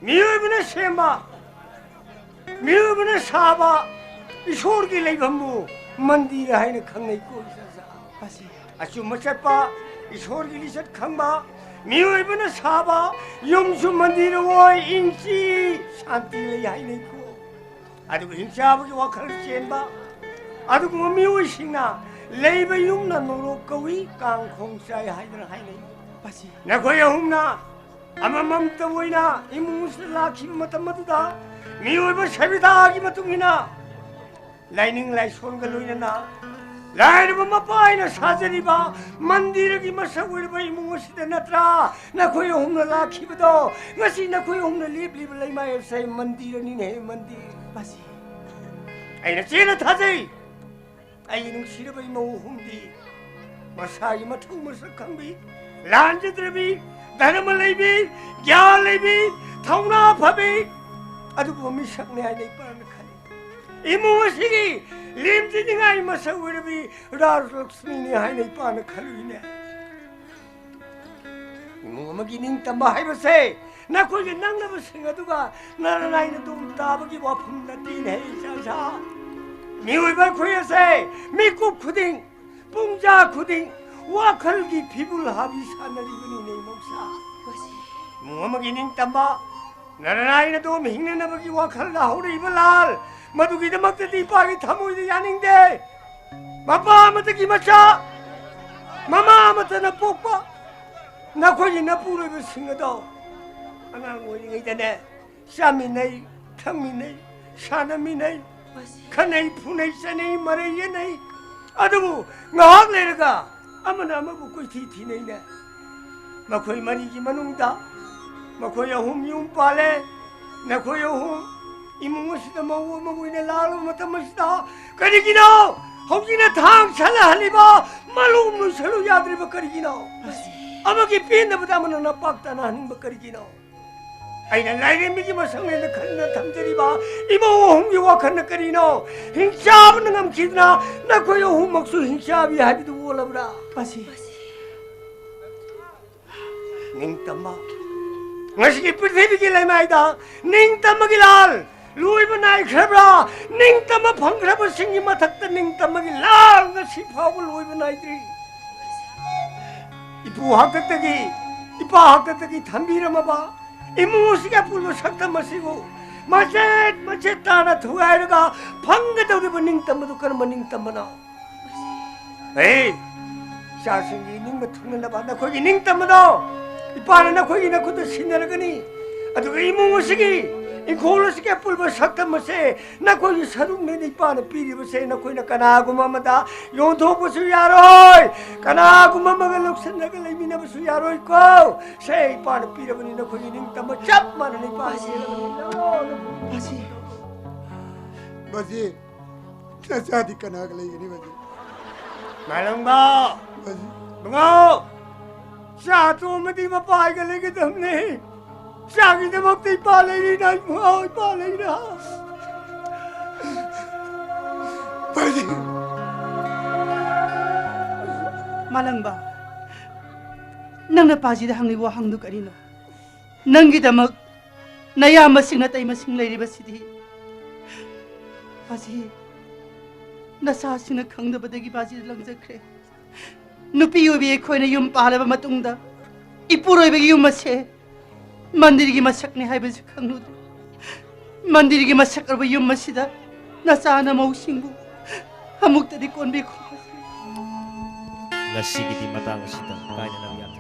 ꯃꯤꯑꯣꯏꯕꯅ ꯁꯦꯝꯕ, ꯃꯤꯑꯣꯏꯕꯅ ꯁꯥꯕ ꯏꯁꯣꯔꯒꯤ ꯂꯩꯐꯝꯕꯨ ꯃꯟꯗꯤꯔ ꯍꯥꯏꯅ ꯈꯪꯅꯩꯀꯣ, ꯏꯆꯥꯆꯥ꯫ ꯄꯥꯁꯤ꯫ ꯑꯆꯨꯝꯕ ꯆꯠꯄ, ꯏꯁꯣꯔꯒꯤ ꯂꯤꯆꯠ ꯈꯪꯕ, ꯃꯤꯑꯣꯏꯕꯅ ꯁꯥꯕ ꯌꯨꯝꯁꯨ ꯃꯟꯗꯤꯔ ꯑꯣꯏ, ꯏꯪꯆꯤ ꯁꯥꯟꯇꯤ ꯂꯩ ꯍꯥꯏꯅꯩꯀꯣ꯫ ꯑꯗꯨꯒ ꯍꯤꯡꯆꯥꯕꯒꯤ ꯋꯥꯈꯜ ꯆꯦꯟꯕ ꯑꯗꯨꯒꯨꯝꯕ ꯃꯤꯑꯣꯏꯁꯤꯡꯅ ꯂꯩꯕ ꯌꯨꯝꯅ ꯅꯣꯔꯣꯛ ꯀꯧꯏ, ꯀꯥꯡꯈꯣꯡ ꯆꯥꯏ ꯍꯥꯏꯗꯅ ꯍꯥꯏꯅꯩ꯫ ꯄꯥꯁꯤ꯫ ꯅꯈꯣꯏ ꯑꯍꯨꯝꯅ ꯑꯃꯃꯝꯇ ꯑꯣꯏꯅ ꯏꯃꯨꯡ ꯑꯁꯤꯗ ꯂꯥꯛꯈꯤꯕ ꯃꯇꯝ ꯑꯗꯨꯗ ꯃꯤꯑꯣꯏꯕ ꯁꯚ꯭ꯌꯇꯥꯒꯤ ꯃꯇꯨꯡ ꯏꯟꯅ ꯂꯥꯏꯅꯤꯡ ꯂꯥꯏꯁꯣꯟꯒ ꯂꯣꯏꯅꯅ ꯂꯥꯏꯔꯕ ꯃꯄꯥ ꯑꯩꯅ ꯁꯥꯖꯔꯤꯕ ꯃꯟꯗꯤꯔꯒꯤ ꯃꯁꯛ ꯑꯣꯏꯔꯕ ꯏꯃꯨꯡ ꯑꯁꯤꯗ ꯅꯠꯇ꯭ꯔꯥ ꯅꯈꯣꯏ ꯑꯍꯨꯝꯅ ꯂꯥꯛꯈꯤꯕꯗꯣ? ꯉꯁꯤ ꯅꯈꯣꯏ ꯑꯍꯨꯝꯅ ꯂꯦꯞꯂꯤꯕ ꯂꯩꯃꯥꯏ ꯑꯁꯦ ꯃꯟꯗꯤꯔꯅꯤꯅꯦ, ꯃꯟꯗꯤꯔ꯫ ꯃꯁꯤ ꯑꯩꯅ ꯆꯦꯠꯅ ꯊꯥꯖꯩ꯫ ꯑꯩꯒꯤ ꯅꯨꯡꯁꯤꯔꯕ ꯏꯃꯧ ꯑꯍꯨꯝꯗꯤ ꯃꯁꯥꯒꯤ ꯃꯊꯧ ꯃꯁꯛ ꯈꯪꯕꯤ, ꯂꯥꯟꯖꯗ꯭ꯔꯕꯤ, ꯙꯔꯃ ꯂꯩꯕꯤ, ꯒ꯭ꯌꯥꯟ ꯂꯩꯕꯤ, ꯊꯧꯅꯥ ꯐꯕꯤ, ꯑꯗꯨꯒꯨꯝꯕ ꯃꯤꯁꯛꯅꯤ ꯍꯥꯏꯅ ꯏꯄꯥꯅ ꯈꯜꯂꯤ꯫ ꯏꯃꯨꯡ ꯑꯁꯤꯒꯤ ꯂꯦꯝꯖꯅꯤꯡꯉꯥꯏ ꯃꯁꯛ ꯑꯣꯏꯔꯕꯤ ꯔꯥꯖꯂꯛꯁꯃꯤꯅꯤ ꯍꯥꯏꯅ ꯏꯄꯥꯅ ꯈꯜꯂꯨꯏꯅꯦ꯫ ꯏꯃꯨꯡ ꯑꯃꯒꯤ ꯅꯤꯡꯇꯝꯕ ꯍꯥꯏꯕꯁꯦ ꯅꯈꯣꯏꯒꯤ ꯅꯪꯅꯕꯁꯤꯡ ꯑꯗꯨꯒ ꯅꯔꯅꯥꯏꯅ ꯇꯨꯡ ꯇꯥꯕꯒꯤ ꯋꯥꯐꯝ ꯅꯠꯇꯦꯅꯦ, ꯏꯆꯥ ꯏꯆꯥ꯫ ꯃꯤꯑꯣꯏꯕ ꯑꯩꯈꯣꯏ ꯑꯁꯦ ꯃꯤꯀꯨꯞ ꯈꯨꯗꯤꯡ, ꯄꯨꯡꯖꯥ ꯈꯨꯗꯤꯡ ꯋꯥꯈꯜꯒꯤ ꯐꯤꯕꯨꯜ ꯍꯥꯕꯤ ꯁꯥꯟꯅꯔꯤꯕꯅꯤꯅꯦ, ꯏꯃꯧꯁꯥ꯫ ꯏꯃꯨꯡ ꯑꯃꯒꯤ ꯅꯤꯡꯇꯝꯕ ꯅꯔꯅꯥꯏꯅ ꯑꯗꯨꯝ ꯍꯤꯡꯅꯅꯕꯒꯤ ꯋꯥꯈꯜꯗ ꯍꯧꯔꯛꯏꯕ ꯂꯥꯜ, ꯃꯗꯨꯒꯤꯗꯃꯛꯇꯗꯤ ꯏꯄꯥꯒꯤ ꯊꯃꯣꯏꯗ ꯌꯥꯅꯤꯡꯗꯦ꯫ ꯃꯄꯥ ꯑꯃꯠꯇꯒꯤ ꯃꯆꯥ, ꯃꯃꯥ ꯑꯃꯠꯇꯅ ꯄꯣꯛꯄ ꯅꯈꯣꯏꯒꯤ ꯅꯄꯨꯔꯣꯏꯕꯁꯤꯡ ꯑꯗꯣ ꯑꯉꯥꯡ ꯑꯣꯏꯔꯤꯉꯩꯗꯅꯦ ꯆꯥꯃꯤꯟꯅꯩ, ꯊꯛꯃꯤꯟꯅꯩ, ꯁꯥꯟꯅꯃꯤꯟꯅꯩ, ꯈꯠꯅꯩ, ꯐꯨꯅꯩ, ꯆꯩꯅꯩ, ꯃꯔꯩ ꯌꯦꯠꯅꯩ꯫ ꯑꯗꯨꯕꯨ ꯉꯥꯏꯍꯥꯛ ꯂꯩꯔꯒ ꯑꯃꯅ ꯑꯃꯕꯨ ꯀꯣꯏꯊꯤ ꯊꯤꯅꯩꯅꯦ꯫ ꯃꯈꯣꯏ ꯃꯔꯤꯒꯤ ꯃꯅꯨꯡꯗ ꯃꯈꯣꯏ ꯑꯍꯨꯝ ꯌꯨꯝ ꯄꯥꯜꯂꯦ꯫ ꯅꯈꯣꯏ ꯑꯍꯨꯝ ꯏꯃꯨꯡ ꯑꯁꯤꯗ ꯃꯧ ꯑꯃ ꯑꯣꯏꯅ ꯂꯥꯛꯂꯕ ꯃꯇꯝ ꯑꯁꯤꯗ ꯀꯔꯤꯒꯤꯅꯣ ꯍꯧꯖꯤꯛꯅ ꯊꯥꯡ ꯁꯠꯂꯍꯜꯂꯤꯕ, ꯃꯂꯨ ꯂꯣꯏꯁꯜꯂꯨ ꯌꯥꯗ꯭ꯔꯤꯕ ꯀꯔꯤꯒꯤꯅꯣ? ꯑꯃꯒꯤ ꯄꯦꯟꯗꯕꯗ ꯑꯃꯅ ꯅꯄꯥꯛ ꯇꯥꯅꯍꯟꯅꯤꯡꯕ ꯀꯔꯤꯒꯤꯅꯣ? ꯑꯩꯅ ꯂꯥꯏꯔꯦꯝꯕꯤꯒꯤ ꯃꯁꯛꯅꯦꯅ ꯈꯟꯗꯨꯅ ꯊꯝꯖꯔꯤꯕ ꯏꯃꯧ ꯑꯍꯨꯝꯒꯤ ꯋꯥꯈꯜꯅ ꯀꯔꯤꯅꯣ? ꯍꯤꯡꯆꯥꯕꯅ ꯉꯝꯈꯤꯗꯅ ꯅꯈꯣꯏ ꯑꯍꯨꯝꯃꯛꯁꯨ ꯍꯤꯡꯆꯥꯕꯤ ꯍꯥꯏꯕꯗꯨ ꯑꯣꯜꯂꯕ꯭ꯔꯥ? ꯃꯁꯤ ꯅꯤꯡꯇꯝꯕ, ꯉꯁꯤꯒꯤ ꯄ꯭ꯔꯤꯊꯤꯕꯤꯒꯤ ꯂꯩꯃꯥꯏꯗ ꯅꯤꯡꯇꯝꯕꯒꯤ ꯂꯥꯜ ꯂꯣꯏꯕ ꯅꯥꯏꯈ꯭ꯔꯕ꯭ꯔꯥ? ꯅꯤꯡꯇꯝꯕ ꯐꯪꯈ꯭ꯔꯕꯁꯤꯡꯒꯤ ꯃꯊꯛꯇ ꯅꯤꯡꯇꯝꯕꯒꯤ ꯂꯥꯜ ꯉꯁꯤ ꯐꯥꯎꯕ ꯂꯣꯏꯕ ꯅꯥꯏꯗ꯭ꯔꯤ꯫ ꯏꯄꯨ ꯍꯥꯛꯇꯛꯇꯒꯤ, ꯏꯄꯥ ꯍꯥꯛꯇꯛꯇꯒꯤ ꯊꯝꯕꯤꯔꯝꯃꯕ ꯏꯃꯨꯡ ꯑꯁꯤꯒꯤ ꯑꯄꯨꯟꯕ ꯁꯛꯇꯝ ꯑꯁꯤꯕꯨ ꯃꯆꯦꯠ ꯃꯆꯦꯠ ꯇꯥꯅ ꯊꯨꯒꯥꯏꯔꯒ ꯐꯪꯒꯗꯧꯔꯤꯕ ꯅꯤꯡꯇꯝꯕꯗꯨ ꯀꯔꯝꯕ ꯅꯤꯡꯇꯝꯕꯅꯣ? ꯍꯦ, ꯏꯆꯥꯁꯤꯡꯒꯤ ꯅꯤꯡꯕ ꯊꯨꯡꯅꯅꯕ ꯅꯈꯣꯏꯒꯤ ꯅꯤꯡꯇꯝꯕꯗꯣ ꯏꯄꯥꯅ ꯅꯈꯣꯏꯒꯤ ꯅꯈꯨꯠꯇ ꯁꯤꯟꯅꯔꯒꯅꯤ꯫ ꯑꯗꯨꯒ ꯏꯃꯨꯡ ꯑꯁꯤꯒꯤ, ꯏꯪꯈꯣꯜ ꯑꯁꯤꯒꯤ ꯑꯄꯨꯟꯕ ꯁꯛꯇꯝ ꯑꯁꯦ ꯅꯈꯣꯏꯒꯤ ꯁꯔꯨꯛꯅꯦꯅ ꯏꯄꯥꯅ ꯄꯤꯔꯤꯕꯁꯦ ꯅꯈꯣꯏꯅ ꯀꯅꯥꯒꯨꯝꯕ ꯑꯃꯗ ꯌꯣꯟꯊꯣꯛꯄꯁꯨ ꯌꯥꯔꯣꯏ, ꯀꯅꯥꯒꯨꯝꯕ ꯑꯃꯒ ꯂꯧꯁꯤꯟꯅꯒ ꯂꯩꯃꯤꯟꯅꯕꯁꯨ ꯌꯥꯔꯣꯏꯀꯣ꯫ ꯁꯦ ꯏꯄꯥꯅ ꯄꯤꯔꯕꯅꯤ, ꯅꯈꯣꯏꯒꯤ ꯅꯤꯡꯇꯝꯕ ꯆꯞ ꯃꯥꯟꯅꯅ ꯏꯄꯥꯅ ꯄꯤꯔꯕꯅꯤ꯫ ꯂꯧꯔꯣ, ꯂꯧꯔꯣ꯫ ꯃꯁꯤ, ꯃꯁꯤ ꯅꯆꯥꯗꯤ ꯀꯅꯥꯒ ꯂꯩꯒꯅꯤ ꯃꯁꯤ? ꯃꯥꯂꯪꯕ! ꯃꯁꯤ ꯕꯨꯡꯉꯣ! ꯆꯥ ꯇꯣꯝꯕꯗꯤ ꯃꯄꯥꯏꯒ ꯂꯩꯒꯗꯕꯅꯤ꯫ ꯆꯥꯒꯤꯗꯃꯛꯇ ꯏꯄꯥ ꯂꯩꯔꯤꯅ, ꯏꯕꯨꯡꯉꯣ, ꯏꯄꯥ ꯂꯩꯔꯤꯅ꯫ ꯃꯁꯤ ꯃꯥꯂꯪꯕ, ꯅꯪꯅ ꯄꯥꯖꯤꯗ ꯍꯪꯂꯤꯕ ꯋꯥꯍꯪꯗꯨ ꯀꯔꯤꯅꯣ? ꯅꯪꯒꯤꯗꯃꯛ ꯅꯌꯥꯝꯕꯁꯤꯡ ꯅꯇꯩꯃꯁꯤꯡ ꯂꯩꯔꯤꯕꯁꯤꯗꯤ ꯃꯁꯤ ꯅꯆꯥꯁꯤꯡꯅ ꯈꯪꯗꯕꯗꯒꯤ ꯕꯥꯖꯤꯗ ꯂꯪꯖꯈ꯭ꯔꯦ꯫ ꯅꯨꯄꯤ ꯑꯣꯏꯕꯤ ꯑꯩꯈꯣꯏꯅ ꯌꯨꯝ ꯄꯥꯜꯂꯕ ꯃꯇꯨꯡꯗ ꯏꯄꯨꯔꯣꯏꯕꯒꯤ ꯌꯨꯝ ꯑꯁꯦ ꯃꯟꯗꯤꯔꯒꯤ ꯃꯁꯛꯅꯤ ꯍꯥꯏꯕꯁꯨ ꯈꯪꯂꯨꯗꯦ꯫ ꯃꯟꯗꯤꯔꯒꯤ ꯃꯁꯛ ꯑꯣꯏꯕ ꯌꯨꯝ ꯑꯁꯤꯗ ꯅꯆꯥꯅ ꯃꯧꯁꯤꯡꯕꯨ ꯑꯃꯨꯛꯇꯗꯤ ꯀꯣꯟꯕꯤꯈꯣ꯫ ꯉꯁꯤꯒꯤꯗꯤ ꯃꯇꯥꯡ ꯑꯁꯤꯗ ꯀꯥꯏꯅꯅꯕ ꯌꯥꯝ